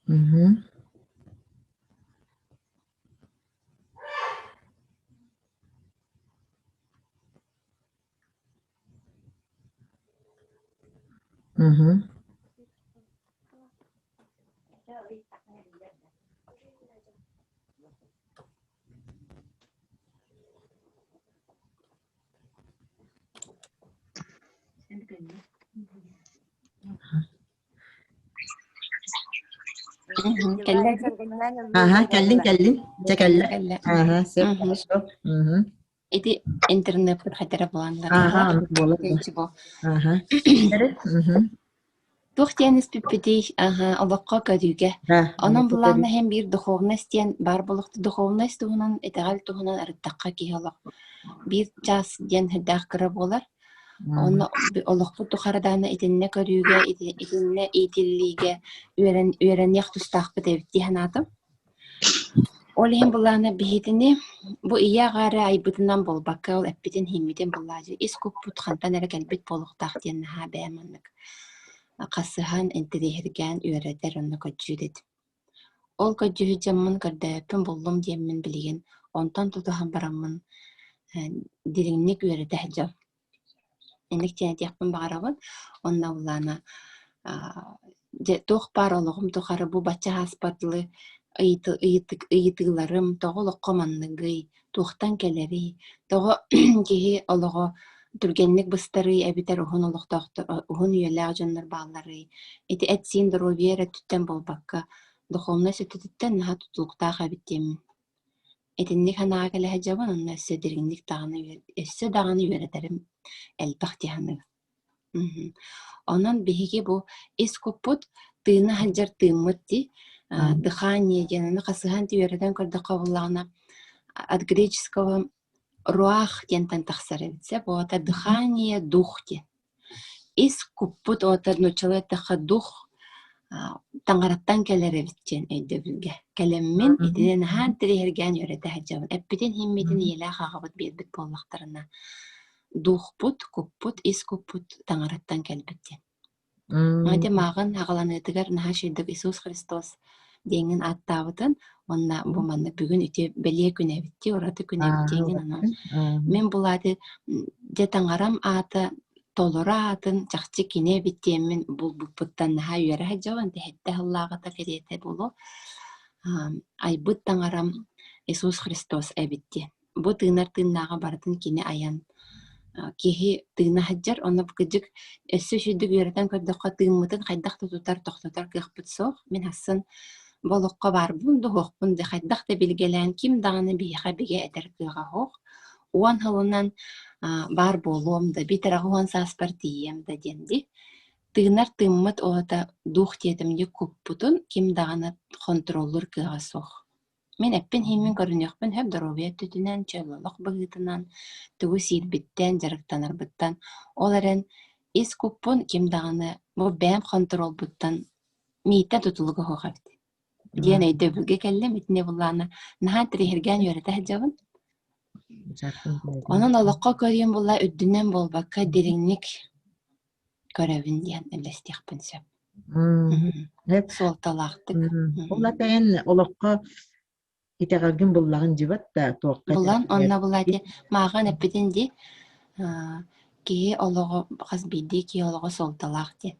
Мм. Мм. Кэллэ Аха, кэллин, кэллин. Дьэ кэллэ. Кэллэ. Аха, сөп, хорошо. Мгм. Ити интернеппит хатера буланнар. Аха, оннук буолар да. Аха. Эрэ? Мгм. Туох диэн испиппитий, аха, олоххо көрүүгэ. Да, Онон олоххо былаанна көрүү. иһин биир духовность диэн баар буолуохта. Духовность туһунан, итэҕэл туһунан арыттахха киһи олох биир чаас диэн сүрдээх кыра буолар. Онно олохпут тухары даҕаны итиннэ көрүүгэ, итиннэ иитиллиигэ үөрэн үөрэниэх тустаахпыт эбит дии санаатым. Ол иһин былаана биһитини бу ийэ аҕа эрэ айбытынан буолбакка, ол эппитин-иһиммитин былаадьы ис куппут хантан эрэ кэлбит буолуохтаах диэн наһаа бэйэм маннык хасыһан, интэриэһиргээн үөрэтэр онно көрдүүр этим. Ол көрдьүһүт дьоммун көрдөөбүппүн буллум диэммин билигин онтон тутуһан бараммын дириҥник үөрэтэ сылдьабын. Инник диэн этиэхпин баҕарабын. Уонна былаана дьэ туох баар олоҕум тухары бу бачча ааспар дылы ыйытыыларым тоҕо олоххо манныгый, туохтан кэлэрий, тоҕо киһи олоҕо түргэнник быстарый эбэтэр уһун олохтоохтор уһун үйэлээх дьоннор баалларый, ити эт-сиин доруобуйа эрэ өттүттэн буолбакка, духовность өттүтүттэн наһаа тутулуктаах эбит диэммин. Итинник санааҕа кэлэ сылдьабын уонна өссө дириҥник даҕаны өссө даҕаны үөрэтэрим элбэх дии саныыбын. Онон биһиги бу ис куппут тыына сылдьар тыыммыт дии, дыхание диэн ону хасыһан үөрэтэн көрдөххө буоллаҕына от греческого руах диэнтэн тахсар эбит сөп уота дыхание дух диэн. Ис куппут уота нууччалыы эттэххэ дух таҥараттан кэлэр эбит диэн өйдөбүлгэ кэлэммин итини наһаа интэриэһиргээн үөрэтэ сылдьабын. Эппитин иһиммитин ийэлээх аҕабыт биэрбит буоллахтарына духпут, куппут, ис куппут таҥараттан кэлбит диэн. Ити мааҕын аҕаланыытыгар наһаа үчүгэйдик Иисус Христос. диэҥҥин ааттаабытын уонна бу маннык бүгүн үтүө бэлиэ күн эбит дии, ураты күн эбит диэҥҥин онон мин булааты дьэ таҥарам аата толору аатын чахчы кини эбит диэммин булбуппуттан наһаа үөрэ сылдьабын тэһиттэ сыллааҕыта кэриэтэ буолуо айбыт таҥарам Иисус Христос эбит диэн Бу тыынар тыыннааҕы барытын кини айан киһи тыына сылдьар, онно кырдьык өссө үчүгдүк үөрэтэн көрдөххө тыыммытын хайдах да тутар, тохтотор кыахпыт суох. Мин ахсын бу олоххо баарбын да суохпун да хайдах да билгэлээн ким даҕаны биһиэхэ бигэ этэр кыаҕа суох. Уон сылынан баар буолуом да, биитэр 80 сааспар тиийиэм да диэн дии. Тыынар тыыммыт уота дух диэтим дии куппутун ким даҕаны хонтуруоллуур кыаҕа суох. Мин эппин-сииммин көрүнүөхпүн сөп доруобуйа өттүтүнэн, чөл олох быһыытынан, тугу сиирбиттэн, дьарыктанарбыттан. Ол эрэн ис куппун ким даҕаны бу бэйэм хонтуруолбуттан мииттэн тутулуга суох эбит диэн өйдөбүлгэ кэллим. Итини буллаҕына наһаа интэриэһиргээн үөрэтэ сылдьабын. Онон олоххо көрүүм буолла үрдүнэн буолбакка дириҥник көрөбүн диэн үллэстиэхпин сөп. Суолталаахтык. Ол эн олоххо итэҕэлгин буллаҕын дьибат да туохха Булан онно булаати мааҕын эппитин дии киһи олоҕо хас биирдии киһи олоҕо суолталаах диэн.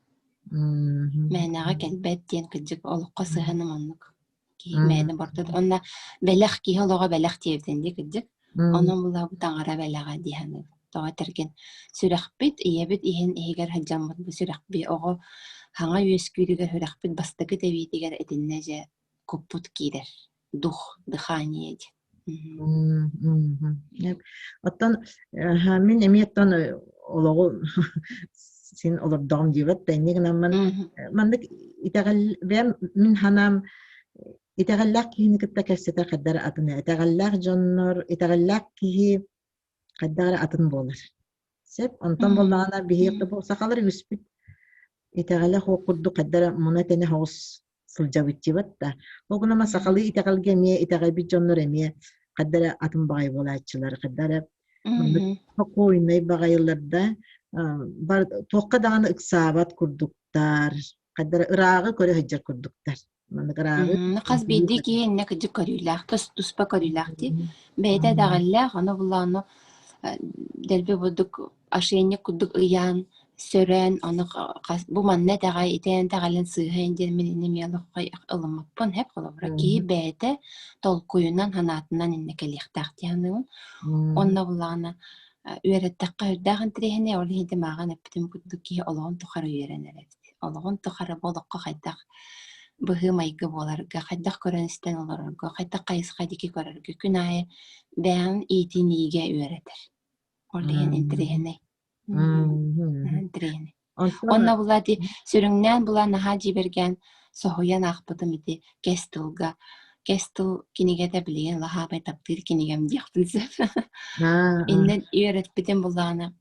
Мээнэҕэ кэлбэт диэн кырдьык олоххо сыһыаным оннук. Киһи мээнэ бортот уонна бэлэх киһи олоҕо бэлэх диэбитин дии кырдьык. Онон булабыт таҥара бэлэҕэ дии саныыбын. Тоҕо этэргин сүрэхпит ийэбит иһин иһигэр сылдьаммыт бу сүрэхпи оҕо хаҥа үөскүүрүгэр сүрэхпит бастакы тэбиитигэр итиннэ дьэ куппут киирэр. Дух, дыхание диэн. Оттон мин эмиэ оттон олоҕу син олордоҕум диэбэт да инньэ гынаммын маннык итэҕэл бэйэм мин санаам итэҕэллээх киһини кытта кэпсэтэр хайдах эрэ атын итэҕэллээх дьоннор итэҕэллээх киһи хайдах эрэ атын буолар. Сөп. Онтон буоллаҕына биһиэхэ бу сахалар үгүспүт итэҕэлэ суох курдук хайдах эрэ муна-тэнэ соҕус сылдьабыт дьибат да. Ол гынан сахалыы итэҕэлгэ эмиэ итэҕэйбит дьоннор эмиэ хайдах эрэ атын баҕайы буолааччылар, хайдах эрэ маннык спокойнай баҕайылар да, бар туохха даҕаны ыксаабат курдуктар, хайдах эрэ ырааҕы көрө сылдьар курдуктар. Маннык ырааҕы Хас биирдии киһи иннэ кырдьык көрүүлээх, тус туспа көрүүлээх дии. Бэйэтэ итэҕэллээх, ону булла ону дэлби бурдук ошейник курдук ыйаан, сөрөөн, ону хас бу манна итэҕэй, итээн итэҕэлин сыыһа диэн мин инним олоххо ылыммаппын һэп холобура киһи бэйэтэ толкуйунан, санаатынан иннэ кэлиэхтээх дии саныыбын. Онно буллаҕына үөрэттэххэ сүрдээх интэриэһинэй, ол иһин мааҕын эппитим курдук киһи олоҕун тухары үөрэнэр эбит. Олоҕун тухары бу олоххо хайдах быһыы-майгы буоларга, хайдах көрөн-истэн олорорго, хайдах хайысха диэки көрөргө күн аайы бэйэҕин иитиниигэ үөрэтэр. Ол иһин интэриэһинэй. Интэриэһинэй. Онно була ити сүрүннээн була наһаа дьиибэргээн соһуйан аахпытым ити кэс тылга. Кэс тыл кинигэтэ билигин лаһаабай таптыыр кинигэм диэхпин сөп. Иннин үөрэппитим буллаҕына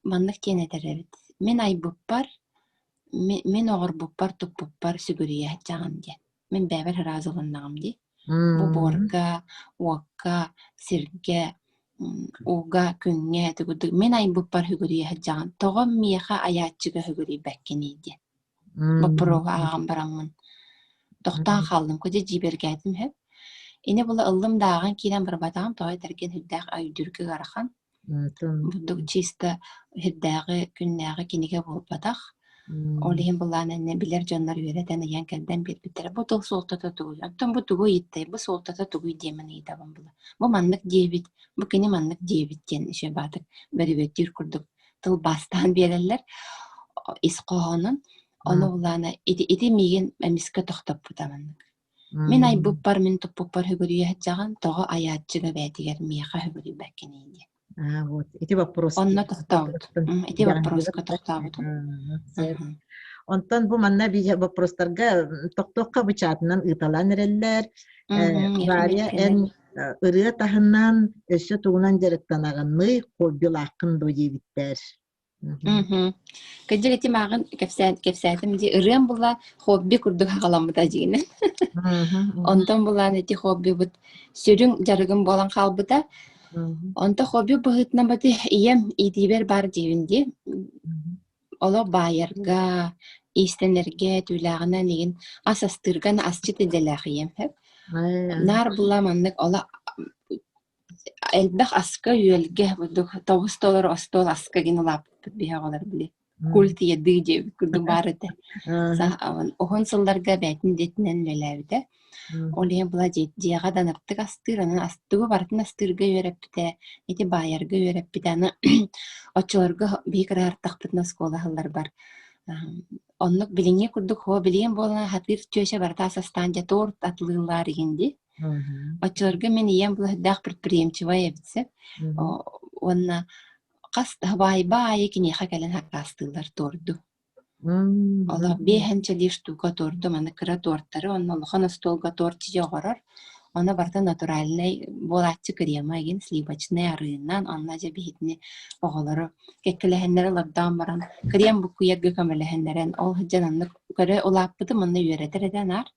маннык диэн этэр эбит. Мин айбыппар, мин оҕорбуппар, туппуппар сүгүрүйэ сылдьаҕын диэн. Мин бэйэбэр ыраас ылыннаҕым дии. Бу буорга, уокка, сиргэ, ууга, күҥҥэ ити курдук мин айбыппар сүгүрүйэ сылдьаҕын. Тоҕо миэхэ айааччыга сүгүрүйбэккиний диэн. Боппуруоһу ааҕан бараммын тохтоон хааллым, кудьа дьиибэргээтим үһү. Ини була ыллым да ааҕан киирэн барбатаҕым, тоҕо этэргин сүрдээх өйдүүргэ ыарахан. Бурдук чисто сирдээҕи, күннээҕи кинигэ буолбатах. Ол иһин былаан иннэ билэр дьоннор үөрэтэн ыйан кэрдэн биэрбиттэрэ. Бу тыл суолтата тугуй? Оттон бу тугу ыйыттай? Бу суолтата тугуй диэммин ыйытабын була. Бу маннык диэбит, бу кини маннык диэбит диэн еще баатык бөрүбөттүүр курдук тылбаастаан биэрэллэр ис хоһоонун. Ону былаана ити, ити миигин эмискэ тохтоппута маннык. Мин айбыппар, мин туппуппар сүгүрүйэ сылдьаҕын, тоҕо айааччыга бэйэтигэр миэхэ сүгүрүйбэккиний диэн. А, вот. Ити вопрос. Онно тохтообут. Ити вопроска тохтообутум. Онтон бу манна биир вопростарга тохтуохха бычаатынан ыыталаан эрэллэр. Варя, эн ырыа таһынан өссө тугунан дьарыктанаҕыный, хоббилааххын дуо диэбиттэр. Мгм. Кырдьык ити мааҕын кэпсээн кэпсээтим дии ырыам була хобби курдук аҕаламмыта дьиҥинэн. Онтон булаан ити хоббибыт сүрүн дьарыгым буолан хаалбыта. Онто хобби быһыытынан бати ийэм иитиибэр баар диибин дии. Олох баайарга, Иистэнэргэ, түүлээҕинэн игин ас астыырга асчыт идэлээх ийэм сөп. Наар була маннык ола элбэх аска-үөлгэ курдук тобус толору остуол аска гин улааппыппыт биһи оҕолор били культ еды диэбит курдук баар этэ. Уһун сылларга бэйэтин идэтинэн үлэлээбитэ. Ол иһин була дьиэҕэ да аныктык астыыр, онон астыгы барытын астыырга үөрэппитэ, ити баайарга үөрэппитэ. Аны оччолорго биһи кыраһартахпытына оскуола аһылларбар оннук билиҥҥи курдук һоо билигин буолан хатыыр чүөчэ барыта ас астаан дьэ торт атылыыллаар игин дии. Оччолорго мин ийэм булаһыйдаах предприимчивай эбит сөп. Уонна хас баайба аайы киниэхэ кэлэн сакаастыыллар торду. Олох биэһэнчэлии штука торду, маны кыра тортары, онно улахан остуолга торт дьиэ оҥорор. Ону барыта натуральнай буолааччы крема игин сливочнай арыынан, онно дьэ биһитини оҕолору кэккэлэһэннэри олордоон баран крем буккуйарга көмөлөһөннөрөн ол сылдьан оннук көрө улааппытым онно үөрэтэр этэ наар.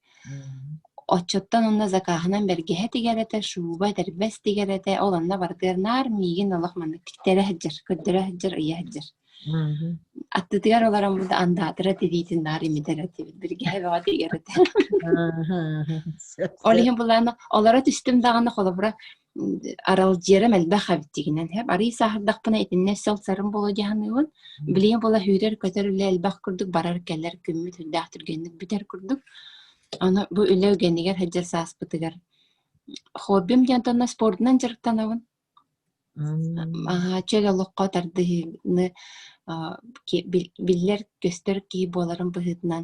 Оччоттон онно закаһынан бэргэһэ тигэр этэ, шуба, этэрбэс тигэр этэ, ол онно барытыгар наар миигин олох маннык тиктэрэ сылдьар, көрдөрө сылдьар, ыйа сылдьар. Аттытыгар олорон бу да андаатыра тириитин наар имитэр этибит, бэргэһэ бөҕө тигэр этэ. Ол иһин булаана олоро түстүм даҕаны холобура аралдьыйарым элбэх эбит дигинэн һэп арыый сааһырдахпына итиннэ сыл-сарым буолуо дии саныыбын. Билигин буола сүүрэр-көтөр үлэ элбэх курдук барар-кэлэр күммүт үрдээх түргэнник бүтэр курдук. Аны бу үлэ үгэнигэр сылдьар сааспытыгар хоббим диэн тонна спордунан дьарыктанабын. Чөл олоххо тардыһыыны биллэр-көстөр киһи буоларым быһыытынан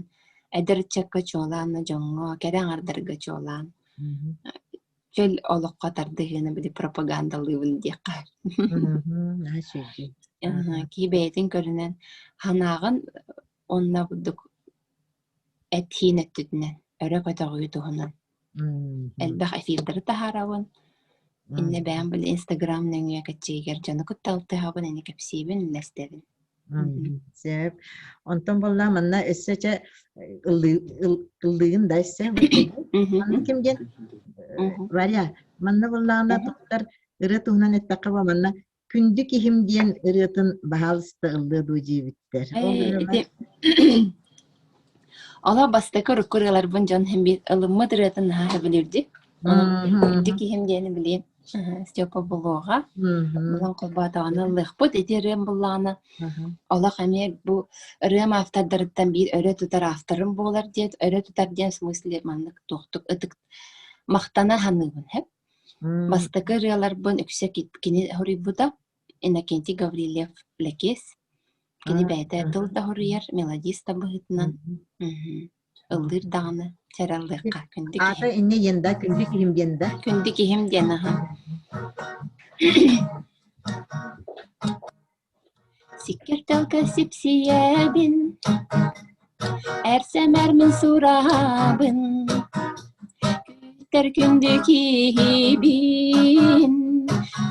эдэр ыччакка чуолаан дьоҥҥо, кэрэ аҥардарга чуолаан чөл олоххо тардыһыыны били пропагандалыыбын диэххэ. Киһи бэйэтин көрүнэн санааҕын уонна курдук эт-сиин өттүтүнэн өрө көтөҕүү туһунан элбэх эфирдэри таһаарабын. Иннэ бэйэм били Инстаграм нөҥүө кэччиигэр дьону кытта алтыһабын, ини кэпсиибин, үллэстэбин. Сөп. Онтон буолла манна өссө чэ ыллыыгын да өссө. Манна ким диэн Варя, манна буоллаҕына туттар ырыа туһунан эттэххэ бу манна Күндү киһим диэн ырыатын баһаалыста ыллыа дуу диэбиттэр. Ол Ити Олох бастакы урукку ырыаларбын дьон иһин биир ылыммыт ырыатын наһаа сөбүлүүрдү. Күндү киһим диэни билиэм. Степа Булуоҕа. Булан холбоотоҕуна ыллыахпыт. Ити ырыам буллаҕына олох эмиэ бу ырыам автордарыттан биир өрө тутар авторым буолар диэт, өрө тутар диэн смысле маннык туохтук ытык махтана саныыбын һэп. Бастакы ырыаларбын үксэ кини хоруйбута Иннокентий Гаврильев Лэкиэс. Кини бэйэтэ тыл да хоруйар, мелодист да быһыытынан ыллыыр даҕаны чэрэ ыллыахха күндү Аата киһим. инньэ диэн да, күндү киһим диэн да. Күндү киһим диэн аһа. Сиккир тылга сипсийэбин, эр сэмэр мин сураһабын, Күүтэр күндү киһибин,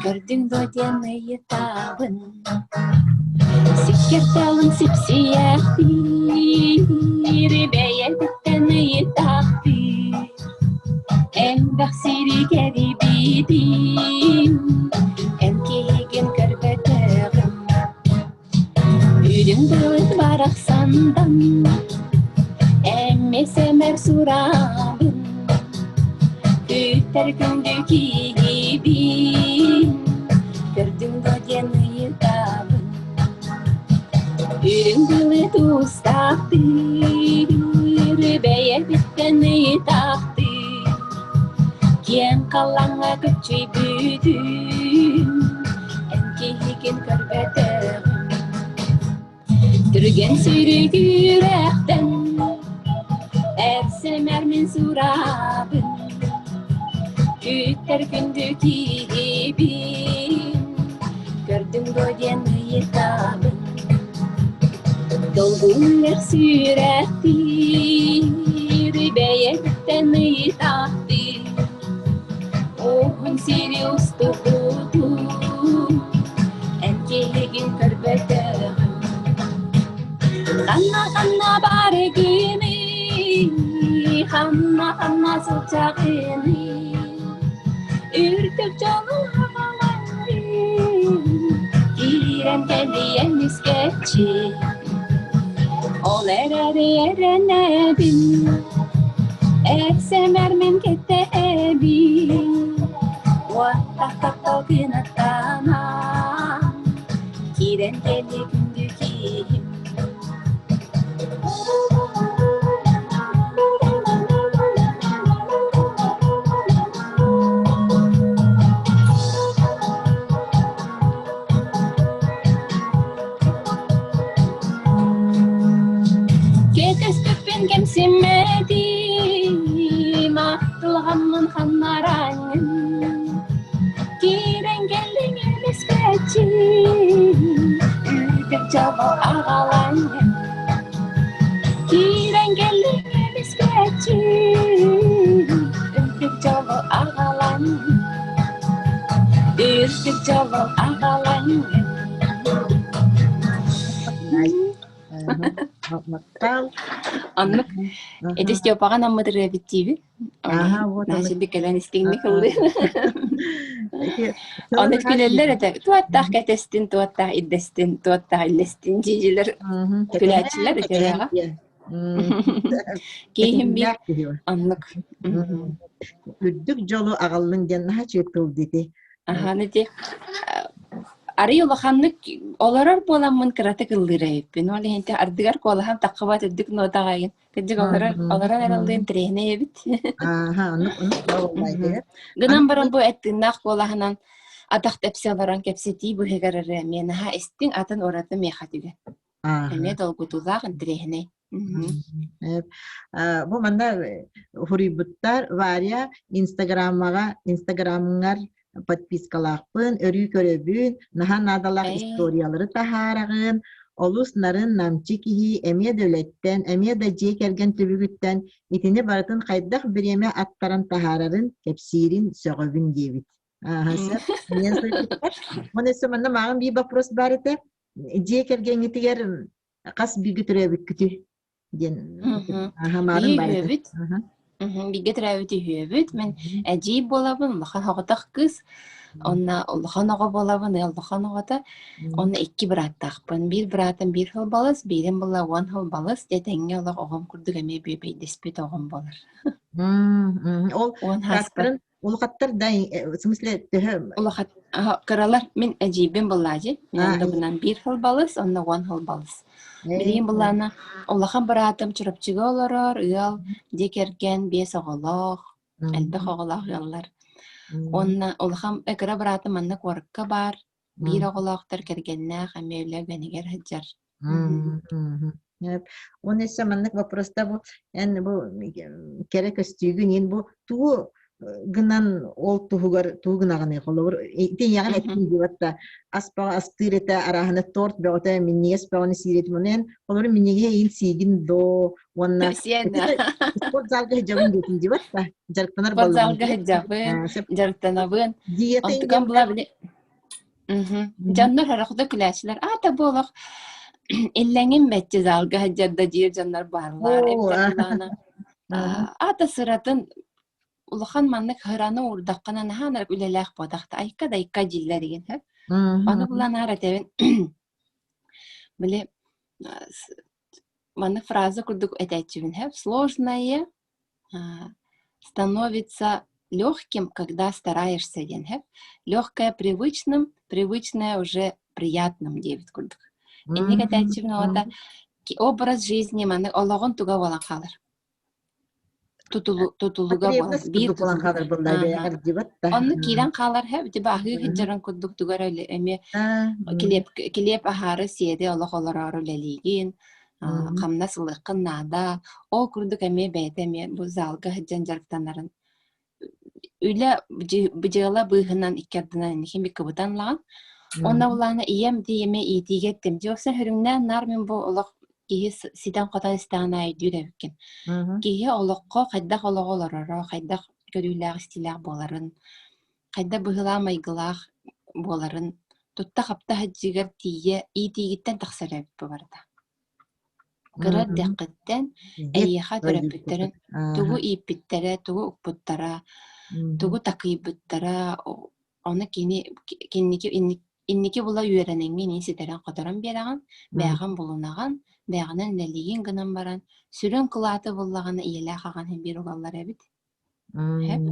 көрдүҥ дуо диэн ыйытабын. Сиккир тылын сипсийэхтиир, бэйэтиттэн ыйытаахтыыр, Элбэх сири кэрийбитим, эн киһигин көрбөтөҕүм. Үрүҥ былыт барахсандан, эмиэ сэмэр сураабын, Күүтэр күндү киһибин, көрдүҥ дуо диэн ыйытабын. Үрүҥ былыт уустаахтыыр, бэйэбиттэн ыйытаахтыыр, Киэҥ халлааҥҥа көччүйбүтүм, эн киһигин көрбөтөҕүм. Түргэн сүүрүк үрэхтэн эр сэмэр мин сураабын, Күүтэр күндү киһибин, көрдүҥ дуо диэн ыйытабын. Долгуйар сүрэхтиир, бэйэттэн ыйытаахтыыр, Уһун сири устубутум, эн киһигин көрбөтөҕүм. Ханна-ханна баар гыный, ханна-ханна сылдьаҕыный, Үрдүк дьолу аҕалаҥый, киирэн кэлиэн искэччи. Ол эрэн Эрээри эрэнэбин, эр-сэмэр мин кэтэһэбин, уоттах таптал кынаттанан, киирэн кэлиэ күндү киһим. Кэтэспиппин кэмсиммэтим, ахтылҕаммын ханнараҥҥын Киирэн кэллиҥ эмискэччи, үүтүк дьолу аҕалаҥҥын Киирэн кэллиҥ эмискэччи, үрдүк дьолу аҕалаҥҥын Үрдүк дьолу аҕалаҥҥын Махтал. Оннук ити Степаҕа наммыт ырыабыт диибин. Аха, вот Наша кэлэн истиҥник ыллыы. Ону күлэллэр этэ. Туоттаах кэтэстин, туоттаах ирдэстин, туоттаах иллэстин дьижилер күлээччилэр үтүөҕэ. Киһим биир оннук. Үрдүк дьолу аҕаллын диэн наһаа тыл дити. Аһаан ити арый улаханнык олорор буоламмын кыратык ыллыыр эбиппин. Ол иһин ардыгар куолаһым таххыбат үрдүк нотаҕа Кырдьык олорор олорон эрэ ыллыын интэриэһинэй эбит. Ааха, оннук оннук буолла Гынан баран бу эт-тыыннаах куолаһынан атах тэпсэ олорон кэпсэтии быһыгар эрэ эмиэ наһаа истиҥ атын ураты миэхэ түгэн. Эмиэ долгутуулаах интэриэһинэй. Бу манна хуруйбуттар Варя Инстаграммаҕа Инстаграмҥар подпискалаахпын, өрүү көрөбүн, наһаа наадалаах историялары таһаараҕын, олус нарын намчы киһи эмиэ да үлэттэн, эмиэ да дьиэ кэргэн түбүгүттэн итини барытын хайдах бириэмэ аттаран таһаарарын кэпсиирин сөҕөбүн диэбит. Ааһа сөп. Миэн суруйбуттар. Уонна өссө манна мааҕын биир вопрос баар этэ. Дьиэ кэргэҥҥитигэр хас бииргэ төрөөбүккүтүй? диэн аха маарын Биһиги баар этэ. үһүөбүт. Бииргэ төрөөбүт үһүөбүт. Мин эдьиий буолабын, улахан оҕотох кыыс. Онно улахан оҕо буолабын, ыал улахан оҕото. Онно икки бырааттаахпын. Биир быраатым биир сыл балыс, биирим була уон сыл балыс. Дьэ тэҥҥэ олох оҕом курдук эмиэ бүөбэйдэспит оҕом буолар. Ол Уон сааспар бырааттарын улахаттар да в смысле төһө Улахан кыралар мин эдьиийбин былаадьы мин А, оннубунан биир сыл балыс, онно уон сыл балыс. Билигин былаана улахан быраатым Чурапчыга олорор, ыал, дьиэ кэргэн, биэс оҕолоох, элбэх оҕолоох ыаллар. Уонна улахан кыра быраатым манна куоракка баар, биир оҕолоохтор кэргэннээх, эмиэ үлэ үгэнигэр сылдьар. Уонна өссө маннык вопроста бу эн бу кэрэ көстүүгүн иин бу тугу гынан ол туһугар тугу гынаҕыный холобур ити ийэҕин эттин диэбэт да ас бөҕө астыыр этэ арааһына торт бөҕөтө минньигэс бөҕөнү сиир этим ону эн холобур минньигэһи иин сиигин доо уонна спортзалга сылдьабын диэтин диэбэт да дьарыктанар Спортзалга сылдьабын дьарыктанабын диета онтукам була били Дьоннор сорохто күлээччилэр, аата бу олох иллэҥим бэччи залга сылдьар да диир дьоннор бааллар эбэтэр былаана аата сыратын улахан маннык һыраны уурдаххына наһаа ынырык үлэлээх буотахта айка да айка дииллэр игин сөп. Ону булан аар этэбин били маннык фраза курдук этээччибин сөп сложное становится легким, когда стараешься диэн сөп. Легкое привычным, привычное уже приятным диэбит курдук. Инник этээччибин уота образ жизни маны олоҕун туга буолан хаалар. Тутулуга буолар. Биир тутулуга. Онну киирэн хаалар һэ тиба аһыы сылдьарын курдук тугар эмиэ килиэп килиэп аһаары сиэри олох олороору үлэлиигин хамнас ылыаххын наада. Ол курдук эмиэ бэйэтэ эмиэ бу залга сылдьан дьарыктанарын үлэ дьыала быыһынан икки ардынан инники кыбытан ылаҕын. Онно булаана ийэм дии эмиэ иитиигэ эттим. Дьэ окса сүрүннээн наар мин бу олох киһи ситэн-хотон истэҕин аайы өйдүүр эбиккин. Киһи олоххо хайдах олоҕу олороро, хайдах көрүүлээх-истиилээх буоларын, хайдах быһыылаах-майгылаах буоларын тутта-хапта сылдьыыгар тиийэ иитиигиттэн тахсар эбит бу барыта. Кыра эрдэххиттэн эйиэхэ төрөппүттэрин тугу ииппиттэрэ, тугу укпуттара, тугу такыйбыттара, ону кини кинники инники була үөрэнэҥҥин ситэрэн-хоторон биэрэҕин, бэйэҕин булунаҕын, Бэйэҕинэн үлэлиигин гынан баран, сүрүн кылааты буллаҕына ийэлээх аҕан иһин биир угаллар эбит. Һэп.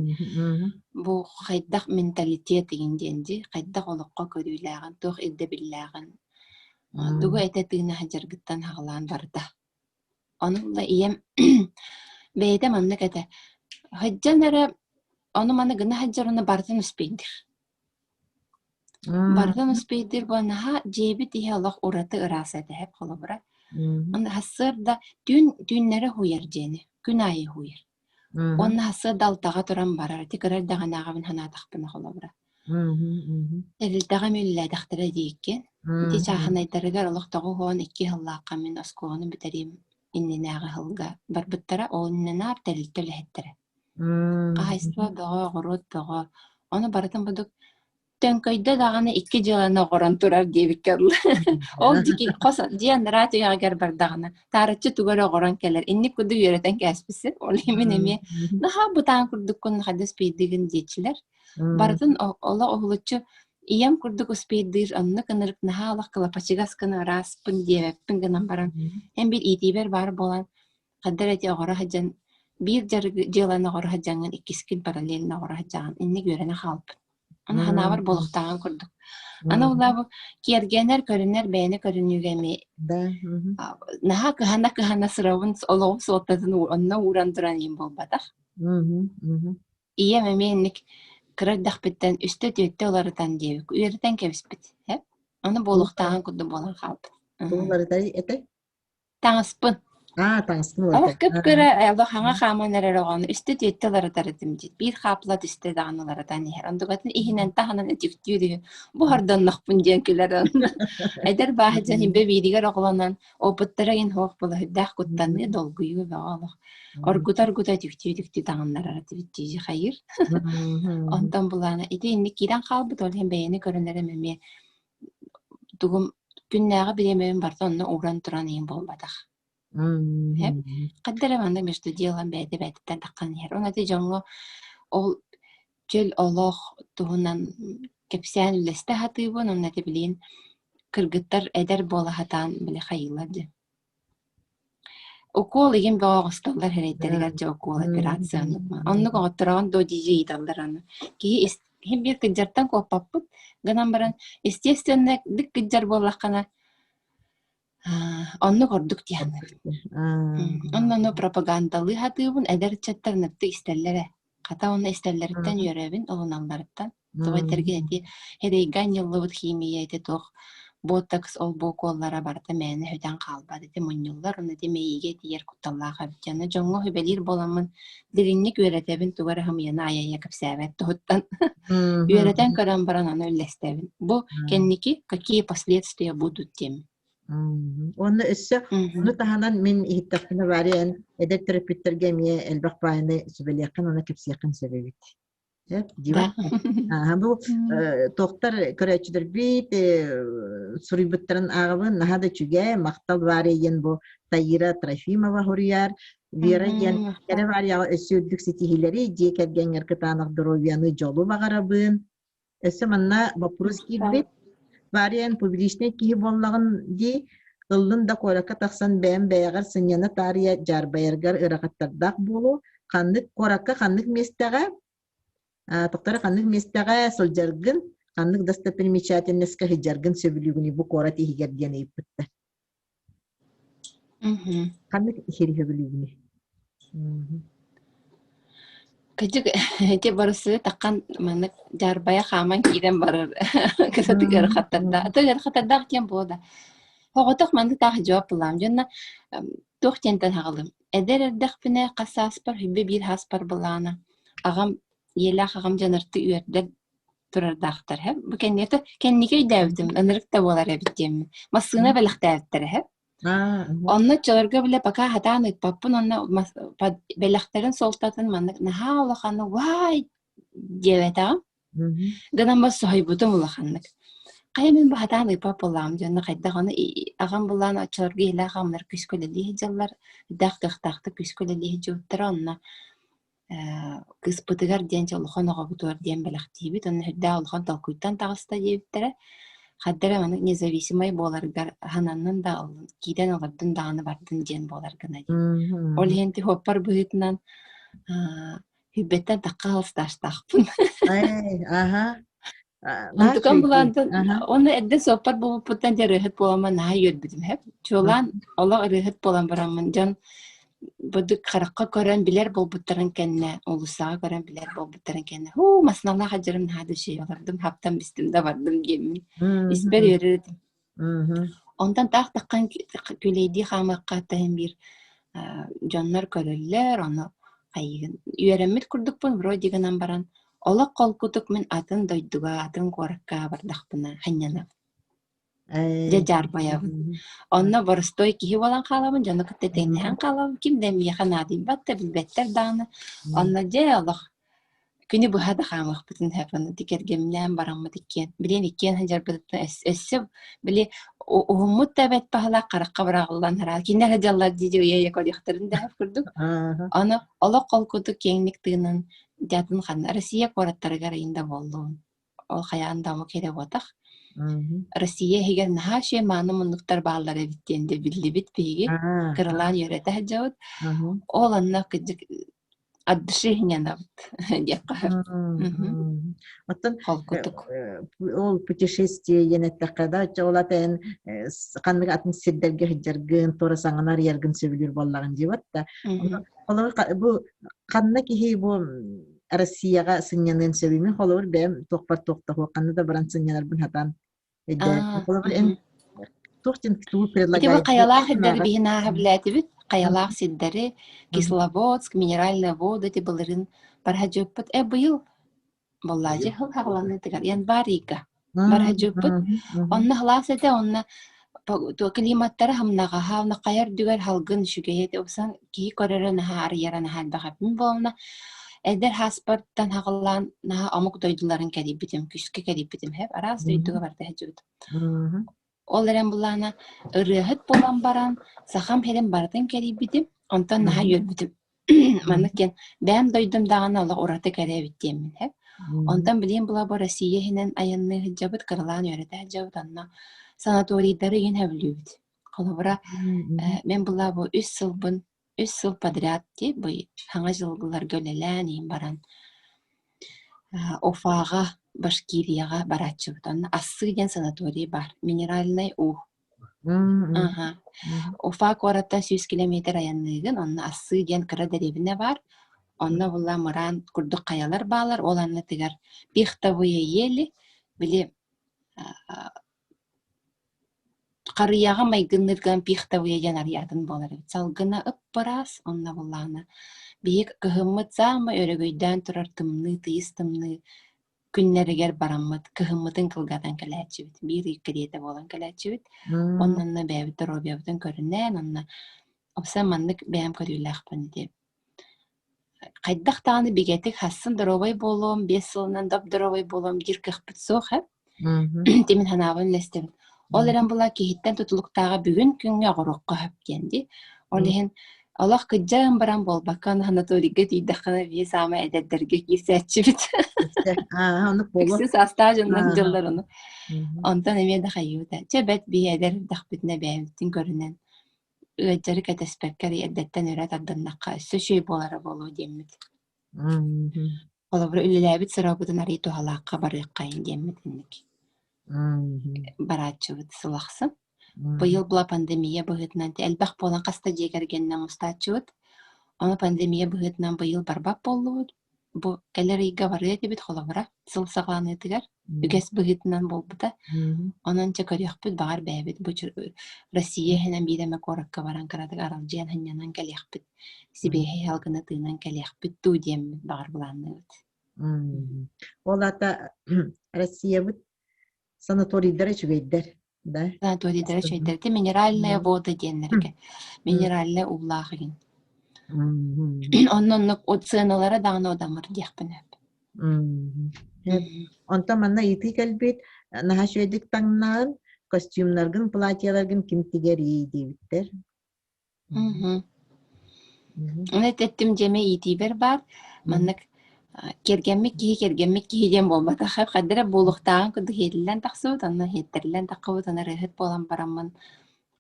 Бу хайдах менталитет игин диэн дии, хайдах олоххо көрүүлээҕин, туох ирдэбиллээҕин, тугу этэ-тыына сылдьаргыттан аҕалаан барда. Ону ыла ийэм бэйэтэ маннык этэ: «Сылдьан эрэ ону-маны гына сылдьар уонна барытын успейдиир. Барытын успейдиир буолан наһаа дьиэбит иһэ олох ураты ыраас этэ һэп холобура. Онно сарсыарда түүн түүннэри уһуйар дьиэни, күн аайы уһуйар. Уонна сарсыарда алтаҕа туран барар, ити кыра эрдэҕинээҕибин санаатахпына холобура. Тэрилтэҕэ үлэлээтэхтэрэ диэккин. Ити чааһынайдарыгар олох 92 сыллаахха мин оскуоланы бүтэриим иннинээҕи сылга барбыттара, ол иннинэ тэрилтэ үлэһиттэрэ. Хаһаайыстыба бөҕө, оҕуруот бөҕө. Ону барытын курдук төҥкөйдө даҕаны икки дьыаланы оҕорон турар диэбиккэ дылы. Ол дьики хос дьиэ анараа түгэҕигэр бардаҕына таарыччы тугу эрэ оҕорон кэлэр. Инник курдук үөрэтэн кээсписин. Ол иһин мин эмиэ наһаа бытаан курдуккун хайда успейдыгын диэччилэр. Барытын олох уһулуччу ийэм курдук успейдыыр оннук ынырык наһаа олох кылапачыгас гына ырааспын диэбэппин гынан баран эн биир иитиибэр баар буолан хайда эрэ ити оҕоро сылдьан биир дьарыгы дьыаланы оҕоро сылдьаҥҥын иккискин параллельно оҕоро сылдьаҕын инник үөрэнэ хаалбыт. Аны ханаабар буолуохтааҕын курдук. Аны улаабы киэргэнэр, көрүнэр, бэйэни көрүнүүгэ эмиэ наһаа кыһана-кыһана сырабын олоҕум суолтатын онно ууран туран иһин буолбатах. Ийэм эмиэ инник кыра эрдэхпиттэн үстэ-түөртэ уларытан диэбик үөрэтэн кэбиспит. Аны буолуохтааҕын курдук буолан хаалбыт. Тугу уларытар этэй? Таҥаспын. Аа, таҥаспын Олох уларытар. кып-кыра, олох хаҥа хааман эрэр оҕону үстэ-түөртэ уларытар этим дии. Биир хаапла түстэ даҕаны уларытан иһэр. Онтукатын иһинэн таһынан өтүктүүр үһү. Бу хордоннохпун диэн күлэр онно. Эдэр бааһы дьон имбэ бииригэр оҕолонон опыттара иһин суох буола сүрдээх куттаныы, долгуйуу бөҕө олох. Оргута-оргута өтүктүү-өтүктүү таҥыннарар этибит дии хайыыр. Онтон булаана ити инник киирэн хаалбыт, ол иһин бэйэни көрүнэрим эмиэ тугум күннээҕи бириэмэбин барыта онно ууран туран иһин буолбатах. Эп ханна эрэ маннык между делом бэйэтэ бэйэтиттэн таххан иһэр. Уонна ити дьоҥҥо ол чөл олох туһунан кэпсээн үллэстэ сатыыбын уонна ити билигин кыргыттар эдэр буола сатаан били хайыылар дии. Укуол игин бөҕө оҕусталлар эрэйдэригэр дьэ укуол операция оннук оннук оҕоттороҕун дуо дии ыйыталлар аны. Киһи ис иһин биир кыдьартан куоппаппыт гынан баран естественнайдык кыдьар буоллаххына оннук ордук дии саныыбын. Онно ону пропагандалыы сатыыбын, эдэр ыччаттар ынырыктык истэллэр ээ. Хата уонна истэллэриттэн үөрэбин, ылыналларыттан. Тоҕо этэргэ ити эрэйгэ анньыллыбыт химия ити туох ботокс ол буокуоллара барыта мээнэ сүтэн хаалбат ити мунньуллар уонна ити мэйиигэ тиийэр кутталлаах эбит. Аны дьоҥҥо сүбэлиир буоламмын дириҥник үөрэтэбин тугу эрэ хымыйаны айа-айа кэпсээбэт туһуттан үөрэтэн көрөн баран аны үллэстэбин. Бу кэнники какие последствия будут диэн. Уонна өссө ону таһынан мин иһиттэхпинэ Варя эн эдэр төрөппүттэргэ эмиэ элбэх баайыны сүбэлиэххин уонна кэпсиэххин сөп эбит. Дива. Бу туохтар көрөөччүлэрбит суруйбуттарын ааҕабын наһаа да үчүгэй махтал Варя диэн бу Таира Трофимова суруйар Вера диэн кэрэ Варяҕа өссө үрдүк ситиһиилэри дьиэ кэргэҥҥэр кытаанах доруобуйаны дьолу баҕарабын Өссө манна боппуруос киирбит. Варя эн публичнай киһи буоллаҕын дии, ыллын да куоракка тахсан бэйэм бэйэҕэр сынньана таарыйа дьаарбайаргар ыарахаттардаах буолуо. Ханнык куоракка ханнык миэстэҕэ, тохторо ханнык миэстэҕэ сылдьаргын, ханнык достопримечательноска сылдьаргын сөбүлүүгүнүй бу куорат иһигэр диэн ыйыппыттар. Ханнык иһири сөбүлүүгүнүй? Кырдьык, ити барысы таххан маннык дьаарбайа хааман киирэн барар кыратык ыарахаттардаах. Аты ыарахаттардаах диэн буолуо да. Оҕотох маннык таах дьуоп ылаам. Дьонно туох диэнтэн аҕалым. Эдэр эрдэхпинэ хас сааспар хүббэ биир сааспар былаана. Аҕам, ийэлээх аҕам дьонорты үөрдэр турардаахтар һэ. Бу кэнники кэнники өйдөөбүтүм ынырык да буолар эбит диэммин. Массыына бэлэхтээбиттэр эһэ. Онно оччолорго бile пока хатаан ыыппаппын онно бэлэхтэрин суолтатын маннык наһаа улаханы вай диэбэтэҕим. Гынан бас соһуйбутум улаханнык. Хайа мин бу хатаан ыыппат буоллаҕым дьонно хайдах ону аҕам буллаан оччолорго ийэлээх аҕамнар күүскэ үлэлии сылдьаллар, үрдээх кыахтаахтык күүскэ үлэлии сылдьыбыттара онно кыыспытыгар диэн дьэ улахан оҕобутугар диэн бэлэхтиибит уонна сүрдээх улахан толкуйтан таҕыста диэбиттэрэ. Хадда эрэ маннык независимай буоларгар хананнын да ыллын, киирэн олордун даҕаны бардын диэн буолар гына дии. Ол иһин ти хуоппар быһыытынан аа, Хүббэттэн тахха стажтаахпын. Ай, аха. Наһаа Онтукам үчүгэй дии. булаантан Аха. уонна эрдэ суоппар буолбуппуттан дьэ ырыаһыт буоламмын наһаа үөрбүтүм һэп. Чуолаан олох ырыаһыт буолан бараммын дьон быдык харахха көрөн билэр буолбуттарын кэннэ, уулуссаҕа көрөн билэр буолбуттарын кэннэ, һуу, массыыналаах сылдьарым наһаа да үчүгэй олордум, хаптан бистим да бардым диэммин испэр үөрэр этим. Онтон таах таххан күлэйдии хаамыахха таһын биир дьоннор көрөллөр, ону хайыгын үөрэммит курдукпун вроде гынан баран олох холкутук мин атын дойдуга, атын куоракка бардахпына ханньанабын. Дьэ дьаарбайабын. Онно боростуой киһи буолан хаалабын, дьону кытта тэҥнэһэн хаалабын, ким да миэхэ наадыйбат да, билбэттэр даҕаны. Онно дьэ олох Күнү быһа да хаамыахпытын сөп, аны кэргэмминээн бараммыт иккиэн, билигин иккиэн сылдьарбытыттан өссө били уһуммут да эбэт баһылаах харахха быраҕыллан хараал кинилэр сылдьаллар дии дии ыйа көрүөхтэрин да сөп курдук. Аны олох холкутук киэҥник тыынан дьэ атын ханна Россия куораттарыгар ыйын да буоллун ол хайаан да омук эрэ буотах. Россия иһигэр наһаа үчүгэй мааны муннуктар бааллар эбит диэн дэ биллибит биһиги кыралаан үөрэтэ сылдьабыт. Ол онно кырдьык от души иһинэнабыт диэххэ сөп. Оттон Холкутук. ол путешествие диэн эттэххэ да, ол ата эн ханнык атын сирдэргэ сылдьаргын, туора саҥаны арыйаргын сөбүлүүр буоллаҕын диэбэт да. Холобур, бу ханна киһи бу Россияҕа сынньаныан сөбүй? Мин холобур бэйэм туохпар туохтаһуох ханна да баран сынньанарбын сатаан өйдөөбөппүн. Холобур, эн туох диэн тугу Ити бу предлагаешь? хайалаах сирдэри биһин ааһа билээтибит. Хайалаах сирдэри, Кисловодск, Минеральная вода ити былырыын бараһадьыппыт. Э, быйыл Боллаадьы сыл хаҕыланыытыгар январь ыйга бараһадьыппыт. Онно сылаас этэ, онно климаттара хамнаҕаһа, онно хайа үрдүгэр салгын үчүгэй этэ. Уксан киһи көрөрө наһаа арыйара наһаа элбэх эбит буолна. Эдэр хаспартан хаҕылаан наһаа омук дойдуларын кэрийбитим, күүскэ кэрийбитим. Хэп араас дойдуга барда сылдьыбытым. Ол эрэн былаана ырыаһыт буолан баран, сахам сирин барытын кэрийбитим, онтон наһаа үөрбүтүм. Маннык диэн бэйэм дойдум даҕаны олох ураты кэрэ эбит диэммин һэ. Онтон билигин була бу Россия иһинэн айанныы сылдьабыт, кыралаан үөрэтэ сылдьабыт, онно санаторийдары игин сөбүлүүбүт. Холобура, мен була бу үс сылбын, үс сыл подряд дии бу саҥа дьылларга үлэлээн иһин баран Уфаҕа, Башкирияҕа барааччыбыт. Онно Ассы диэн санаторий баар, минеральнай уу. Аха. Уфа куораттан 100 километр айанныыгын, онно Ассы диэн кыра дэриэбинэ баар. Онно була мыраан курдук хайалар баалар, ол аннытыгар пихтовые ели, били Харыйаҕа майгынныыргынан пихтовые диэн арыйаатын буолар эбит. Салгына ып-ыраас, онно буоллаҕына биһиги кыһыммыт саамай өрөгөйдөөн турар тымныы, тыйыс тымныы күннэригэр бараммыт кыһыммытын кылгатан кэлээччибит. Биир ый кэриэтэ буолан кэлээччибит. Онно онно бэйэбит доруобуйабытын көрүнэн, онно уопсай маннык бэйэм көрүүлээхпин ити Хайдах даҕаны бигэтик хассын доруобай буолуом, 5 сылынан доп-доруобай буолуом диир кыахпыт суох ээ. Тимин санаабын үллэстэбин. Ол эрэн була киһиттэн тутулуктааҕа бүгүн күҥҥэ оҕоруохха сөп диэн дии. Ол иһин олох кыдьаан баран буолбакка санаторийга тиийдэххинэ биир саамай эдэрдэргэ киирсээччибит. Үксүн саастаах дьоннор дьыллар ону. Онтон эмиэ да хайыыта. Чэ бэт биһи эдэр эрдэхпитинэ бэйэбитин көрүнэн ыалдьары кэтэспэккэ эрэ эрдэттэн өрө тардыннахха өссө үчүгэй буолара буолуо диэммит. Холобура, үлэлээбит сырабытын арыый туһалаахха барыаххайын диэммит инник барааччыбыт сыл ахсын. Быйыл була пандемия быһыытынан элбэх буолан хаста дьиэ кэргэнинэн мустааччыбыт. Ону пандемия быһыытынан быйыл барбат буоллубут. Бу кэлэр ыйга барыа этибит холобура, сыл саҕаланыытыгар үгэс быһыытынан буолбута. Онон чэ көрүөхпүт, баҕар бэйэбит бу Россия иһинэн биир эмэ куоракка баран кыратык аралдьыйан сынньанан кэлиэхпит, сибиэһэй салгыны тыынан кэлиэхпит дуу диэммит баҕар былаанныыбыт. Ол аата Россиябыт санаторийдара үчүгэйдэр да? Санаторийдара үчүгэйдэр. Ити минеральная вода диэннэргэ. Минеральная уулаах игин. Онно оннук сыаналара даҕаны удамыр диэхпин сөп. Онтон манна ыйытыы кэлбит, наһаа үчүгэйдик таҥнаан, костюмнаргын, платьеларгын ким тигэрий диэбиттэр. Ону этэттим дьиэмэ иитиибэр баар. Маннык Кэргэммит киһи кэргэммит киһи диэн буолбатах, хайдах эрэ буолуохтааҕын курдук иһиллэн тахсыбыт, онно иһиттэриллэн таххыбыт, аны ырыаһыт буолан бараммын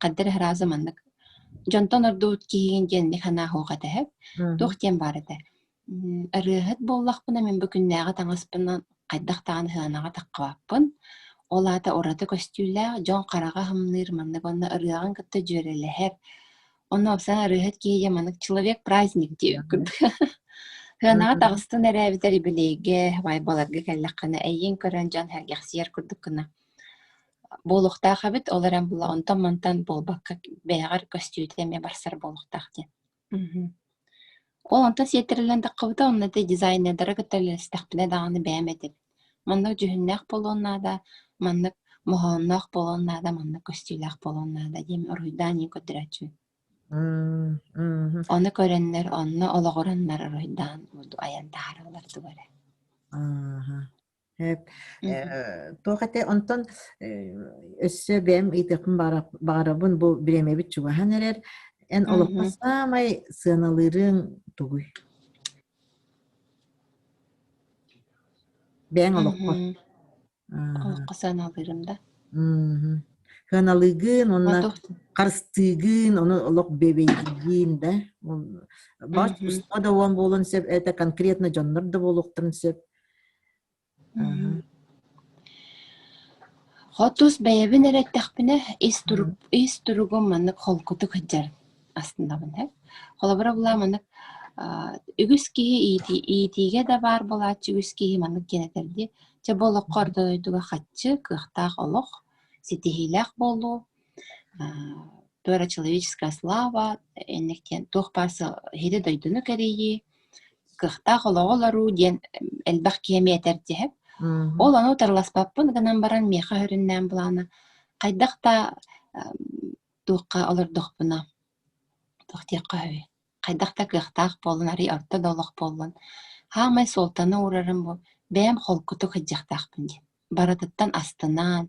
хайдах эрэ сразу маннык дьонтон ордубут киһигин диэн санаа суох этэ сөп. Туох диэн баар этэ Ырыаһыт буоллахпына мин бу күннээҕи таҥаспынан хайдах даҕаны сыанаҕа таххыбаппын. Ол аата ураты көстүүлээх, дьон хараҕа аһымныыр маннык уонна ырыаҕын кытта дьүөрэлэһэр. Онно уопсайынан ырыаһыт киһи диэн маннык человек-праздник диэбит курдук. Сыанаҕа таҕыстын эрэ эбэтэр юбилейгэ, вайбаларга кэллэххинэ эйигин көрөн дьон сэргэхсийэр курдук гына буолуохтаах эбит. Ол эрэн була онтон-мантан буолбакка бэйэҕэр көстүүтэ эмиэ барсар буолуохтаах диэн. Ол онтон сиэттэриллэн таххыбыта, онно ити дизайнердары кытта үлэлэстэхпинэ даҕаны бэйэм этим. Маннык дьүһүннээх буолуон наада, маннык моһоонноох буолуон наада, маннык көстүүлээх буолуон наада диэн уруһуйдаан иһин көрдөрөөччүбүн. Ону көрөннөр, онно олоҕураннар уруһуйдаан айан таһаараллар тугу эрэ. Эп туох этэ онтон өссө бэйэм ыйытыахпын баҕарабын бу бириэмэбит чугаһаан эрэр эн олоххо саамай сыаналыырыҥ тугуй? Бэйэҥ олоххор. Олоххо сыаналыырым да. Сыаналыыгын уонна харыстыыгын, ону олох бүөбэйдиигин да. Баҕар туспа да уон буолуон сөп, это конкретно дьоннор да буолуохтарын сөп. Хотус бэйэбин эрэ эттэхпинэ, ис турук ис туругум маннык холкутук сылдьар астынабын ээ. Холобура булаа маннык үгүс киһи иитиигэ да баар буолааччы үгүс киһи маннык диэн этэр дии. Чэ бу олоххо орто дойдуга хаччы, кыахтаах олох, ситиһиилээх буолуу, туора человеческая слава инник диэн туох баар сири дойдуну кэрийии, кыахтаах олоҕу олоруу диэн элбэх киһи эмиэ этэр диэһэп. Ол ону утарыласпаппын гынан баран миэхэ сүрүннээн былаана хайдах да туохха олордохпуна туох диэххэ сөбүй хайдах да кыахтаах буоллун арый орто да олох буоллун хаамай суолтаны уурарым бу бэйэм холкутук сылдьыахтаахпын диэн барытыттан астынан,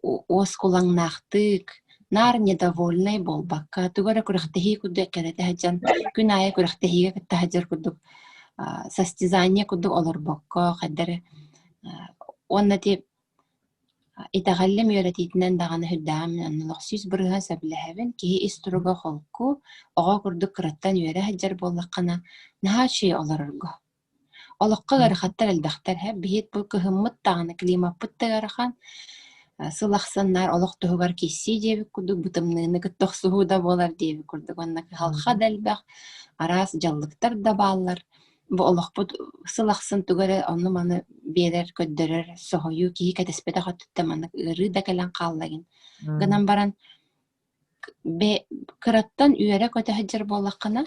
уоскулаҥнаахтык, наар недовольнай буолбакка, тугу эрэ күрэхтэһии курдук эккирэтэ сылдьан, күн аайы күрэхтэһиигэ кытта сылдьар курдук состязание курдук олорбокко, хайдах эрэ уонна ити итэҕэлим үөрэтиитинэн даҕаны сүрдээҕин мин онно олох 100% сөбүлэһэбин. Киһи ис туруга холку, оҕо курдук кыраттан үөрэ сылдьар буоллаххына, наһаа үчүгэй олорорго. Олоххо ыарахаттар элбэхтэр ээ. Биһиги бу кыһыммыт даҕаны, климаппыт да ыарахан. Сыл ахсын наар олох туһугар киирсии диэбит курдук, бу тымныыны кытта охсуһуу да буолар диэбит курдук. Уонна кыһалҕа да элбэх, араас дьаллыктар да бааллар. Бу олохпут сыл ахсын тугу эрэ ону-маны биэрэр, көрдөрөр, соһуйуу, киһи кэтэспэтэх өттүттэн маннык ыарыы да кэлэн хаалла игин. Гынан баран Кыраттан үөрэ-көтө сылдьар буоллаххына,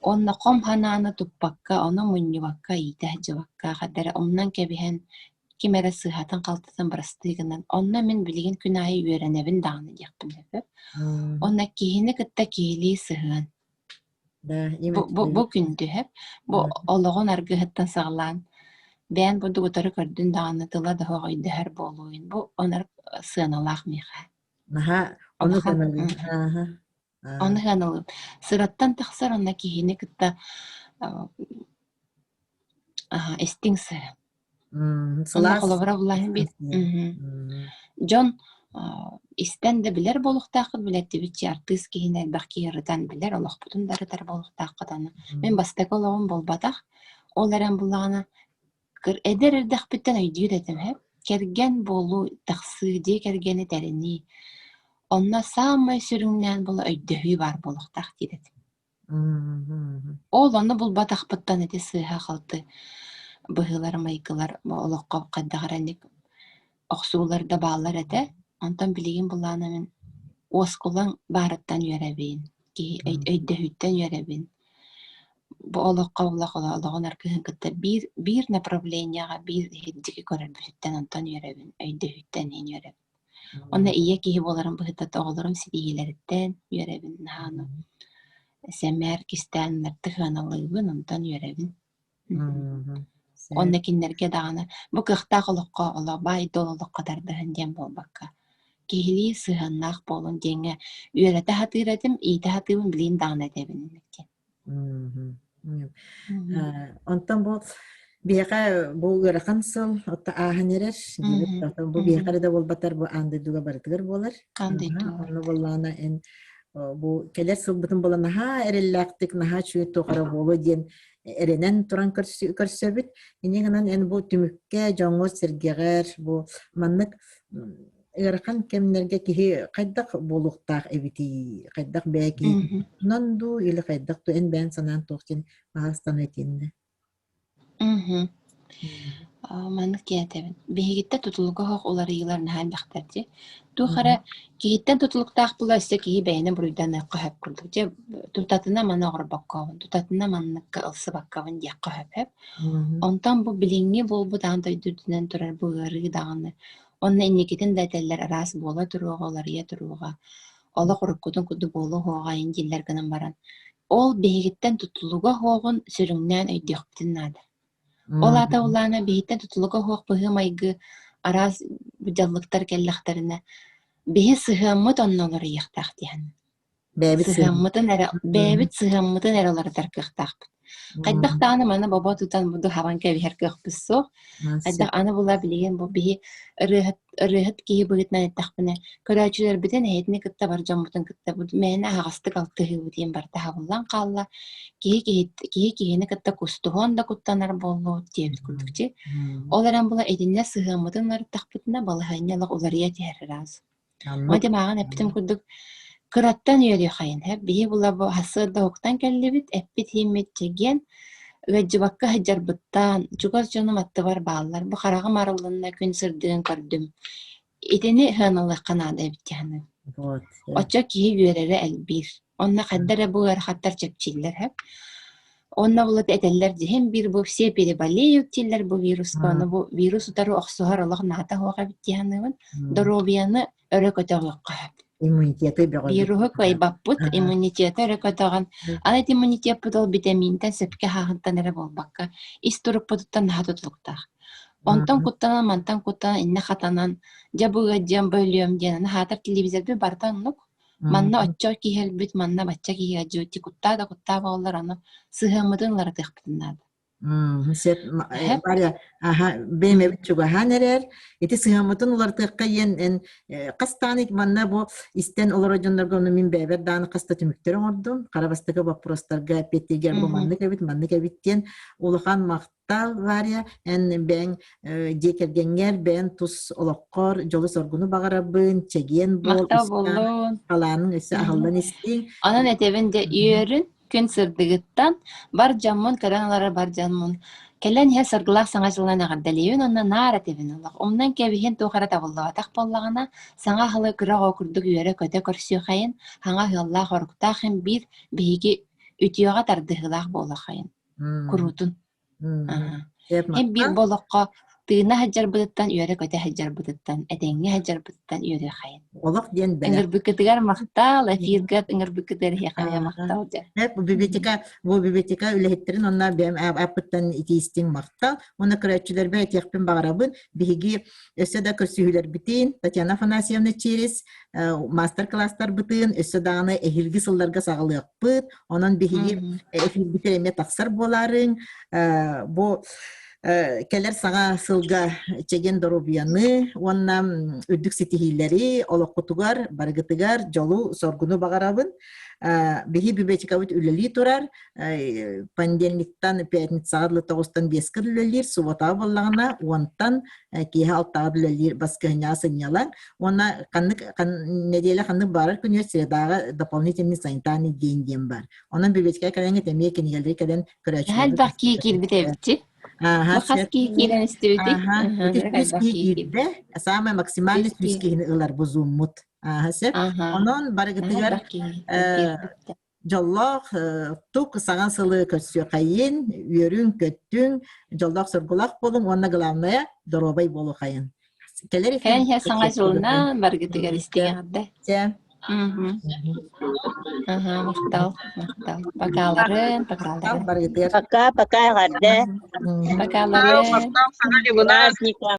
уонна хом санааны туппакка, ону мунньубакка, иитэ сылдьыбакка, хайдах эрэ умнан кэбиһэн, ким эрэ сыыһатын-халтытын бырастыы гынан, онно мин билигин күн аайы үөрэнэбин даҕаны диэхпин сөп. Уонна киһини кытта киһилии сыһыан. Бу, бу, бу күндүһэп, бу олоҕун аргыһыттан саҕалаан, бэйэн бурдук утары көрдүн даҕаны тыла да суох өйдөһөр буолуойун. Бу онор сыаналаах миэхэ. Наһаа ону сыаналыыр. Ааһа. Ону сыаналыыр. Сыраттан тахсар онно киһини кытта истиҥ сыһыан. Онно Сылаас холобура булаһын бит. Дьон истэн да билэр буолуохтааххыт, билэттибит артыыс киһини элбэх киһи ырытан билэр, олохпутун да ырытар буолуохтааххыт аны. Мин бастакы олоҕум буолбатах. Ол эрэн буллаҕына Эдэр эрдэхпиттэн өйдүүр этим ээ, кэргэн буолуу, тахсыы, дьиэ кэргэни тэринии. Онно саамай сүрүннээн була өйдөһүү баар буолуохтаах диир этим. Ол ону булбатахпыттан ити сыыһа-халты быһыылар-майгылар олоххо хайдах эрэ инник охсуулар да бааллар этэ. Онтон билигин былаана мин уоскулаҥ баарыттан үөрэбин, киһи өйдөһүүттэн үөрэбин. Бу олоххо олоҕун аргыһын кытта биир биир направлениеҕа биир иһирдьиги көрөрбүтүттэн онтон үөрэбин, өйдөһүүттэн иһин үөрэбин. Уонна ийэ киһи буоларым быһыытынан оҕолорум ситиһиилэриттэн үөрэбин, наһаа ону сэмээр кистээн ыныртык сыаналыыбын, онтон үөрэбин. Уонна кинилэргэ даҕаны бу кыахтаах олоххо олох баай-дуол олоххо тардыһын диэн буолбакка, киһилии сыһыаннаах буолун диэҥҥэ үөрэтэ сатыыр этим, иитэ сатыыбын билигин даҕаны этэбин диэн. Онтон бу биһиэхэ бу ыарахан сыл отто ааһан эрэр. Бу биһиэхэ эрэ да буолбатар, бу аан дойдуга барытыгар буолар. Онно буоллаҕына эн бу кэлэр сылбытын була наһаа эрэллээхтик, наһаа үчүгэй туох эрэ буолуо диэн эрэнэн туран көрсөбүт. Инньэ гынан эн бу түмүккэ дьоҥҥор-сэргэҕэр бу маннык ыарахан кэмнэргэ киһи хайдах буолуохтаах эбитий? Хайдах бэйэ киһи дуу или хайдах дуу эн бэйэн санаан туох диэн баҕастан этиннэ? Мгм. Маннык диэн этэбин. Биһигиттэн тутулуга суох уларыйыылар наһаа элбэхтэр дии. Туох эрэ киһиттэн тутулуктаах буола өссө киһи бэйэни буруйданыахха сөп курдук. Дьэ тутатына маны оҥорбоккобун, тутатына манныкка ылсыбаккабын диэххэ сөп. Онтон бу билиҥҥи буолбут аан дойду үрдүнэн турар бу ыарыы даҕаны уонна инникитин да этэллэр араас буола туруоҕа, уларыйа туруоҕа, олох уруккутун курдук буолуо суоҕа иһин дииллэр гынан баран ол биһигиттэн тутулуга суоҕун сүрүннээн өйдүөхпүтүн наада. Ол аата улаана биһиттэн тутулуга суох быһыы-майгы араас дьаллыктар кэллэхтэринэ биһи сыһыаммыт онно уларыйыахтаах диэн. Бэйэбит Сыһыаммытын эрэ бэйэбит сыһыаммытын эрэ уларытар кыахтаахпыт. Хайдах даҕаны маны бобо тутан буду хабан кэбиһэр кыахпыт суох. Хайдах аны була билигин бу биһи ырыаһыт ырыаһыт киһи быһыытынан эттэхпинэ, көрөөччүлэрбитин эһэтини кытта бар дьоммутун кытта бу мээнэ аһаҕастык алтыһыыбыт диэн барыта хабыллан хаалла. Киһи киһи киһи киһини кытта кустуһуон да куттанар буоллубут диэбит курдук дии. Ол эрэн була итиннэ сыһыаммытын уларыттахпытына балаһыанньа олох уларыйа түһэр ыраас. Мати мааҕын эппитим курдук, кыраттан үөрүөххэйин сөп. Биһи була бу сарсыарда уһуктан кэллибит, эппит-ииммит чэгиэн, ыалдьыбакка сылдьарбыттан, чугас дьонум аттыбар бааллар. Бу хараҕым арыллынна, күн сырдыгын көрдүм. Итини сыаналыахха наада эбит дии саныыбын. Оччо киһи үөрэрэ элбиир. Онно хайда эрэ бу ыарахаттар чэпчииллэр сөп. Онно булат этэллэр дьиһин биир бу все переболеют дииллэр бу вируска. Ону бу вирус утары охсуһар олох наада суох эбит дии саныыбын. Доруобуйаны өрө көтөҕүөххэ сөп. Иммунитеты бөҕөргөтүөххэ. Вируһу кыайбаппыт, иммунитеты өрө көтөҕөн. Аны ити иммунитеппыт ол битэмиинтэн сөпкө аһааһынтан эрэ буолбакка, ис турукпутуттан наһаа тутулуктаах. Онтон куттанан, мантан куттанан, иннэ хатанан, дьэ бу ыалдьыам, бу өлүөм диэн, аны хаатар телевизорбыт барыта оннук. Манна оччо киһи өлбүт, манна бачча киһи ыалдьыбыт дии куттаа да куттаа буоллар, аны сыһыаммытын уларытыахпытын наада. Сөп, Варя, аха, бэйэм чугаһаан эрэр. Ити сыһыаммытын уларытыахха диэн эн хастаан манна бу истэн олорор дьоннорго ону мин бэйэбэр даҕаны хаста түмүктэр оҥордум. Хара бастакы боппуруостарга эппиэттииргэр бу маннык эбит, маннык эбит диэн улахан махтал, Варя. Эн бэйэҥ дьиэ кэргэҥҥэр, бэйэҥ тус олоххор дьолу-соргуну баҕарабын, чэгиэн буол, Махтал буоллун. талааныҥ өссө аһыллан истиҥ. Онон этэбин дьэ үөрүн, күн сырдыгыттан, бар дьоммун көрөн олорор бар дьоммун кэлэн иһэ саргылаах саҥа дьылынан эҕэрдэлиибин уонна наар этэбин олох умнан кэбиһин туох эрэ табыллыбатах буоллаҕына саҥа аһылы кыра оҕо курдук үөрэ-көтө көрсүөххэйин хаҥа ыаллаах-оруктаах иһин биир биһиги үтүөҕэ тардыһыылаах буолуоххайын куруутун Һин биир бу олоххо тыына сылдьарбытыттан, үөрэ-көтө сылдьарбытыттан, этэҥҥэ сылдьарбытыттан үөрүөххэйин. Олох диэн бэлэх. Ыҥырбыккытыгар махтал, эфиргэ ыҥырбыккытыгар эһиэхэ эмиэ махтал дьэ. Бу библиотека, бу библиотека үлэһиттэрин онно бэйэм ааппыттан итиистиҥ махтал. Уонна көрөөччүлэрбэр этиэхпин баҕарабын. Биһиги өссө да көрсүһүүлэрбитин Татьяна Афанасьевна через мастер-класстарбытын өссө даҕаны эһиилги сылларга саҕалыахпыт. Онон биһиги эфирбитигэр эмиэ тахсар буолаарыҥ. Бу кэлэр саҥа сылга чэгиэн доруобуйаны уонна үрдүк ситиһиилэри олоххутугар барыгытыгар дьолу-соргуну баҕарабын. Биһи библиотекабыт үлэлии турар. Понедельниктан пятницаҕа дылы тоҕустан биэскэ үлэлиир, субботаҕа буоллаҕына уонтан киэһэ алтаҕа үлэлиир баскыһынньаҕа сынньалаҥ уонна ханнык нэдиэлэ ханнык баарар күнүгэр средаҕа дополнительный санитарный день диэн бар. Онон библиотекаҕа кэлэҥҥит эмиэ кинигэлэри кэлэн көрөөччүлэр Элбэх киһи киирбит эбитчи. Ааха, Бу хас киһи киирэн истибитий? Ааха, ити үс киһи киирдэ. Самый максимальный үс киһини ылар бу зуммут. Ааха, сөп. Онон барыгытыгар дьоллоох тук саҥа сылы көрсүөххэйин, үөрүҥ-көттүҥ, дьоллоох-соргулаах буолуҥ уонна главное доруобай буолуохайын. Кэлэр Кэлэн саҥа дьылынан баргытыгар истиҥ эҕэрдэ. Аха, махтал, махтал. Покаларын, покаларын. Баргытыгар. Пока, пока эҕэрдэ. Покаларын. Праздника.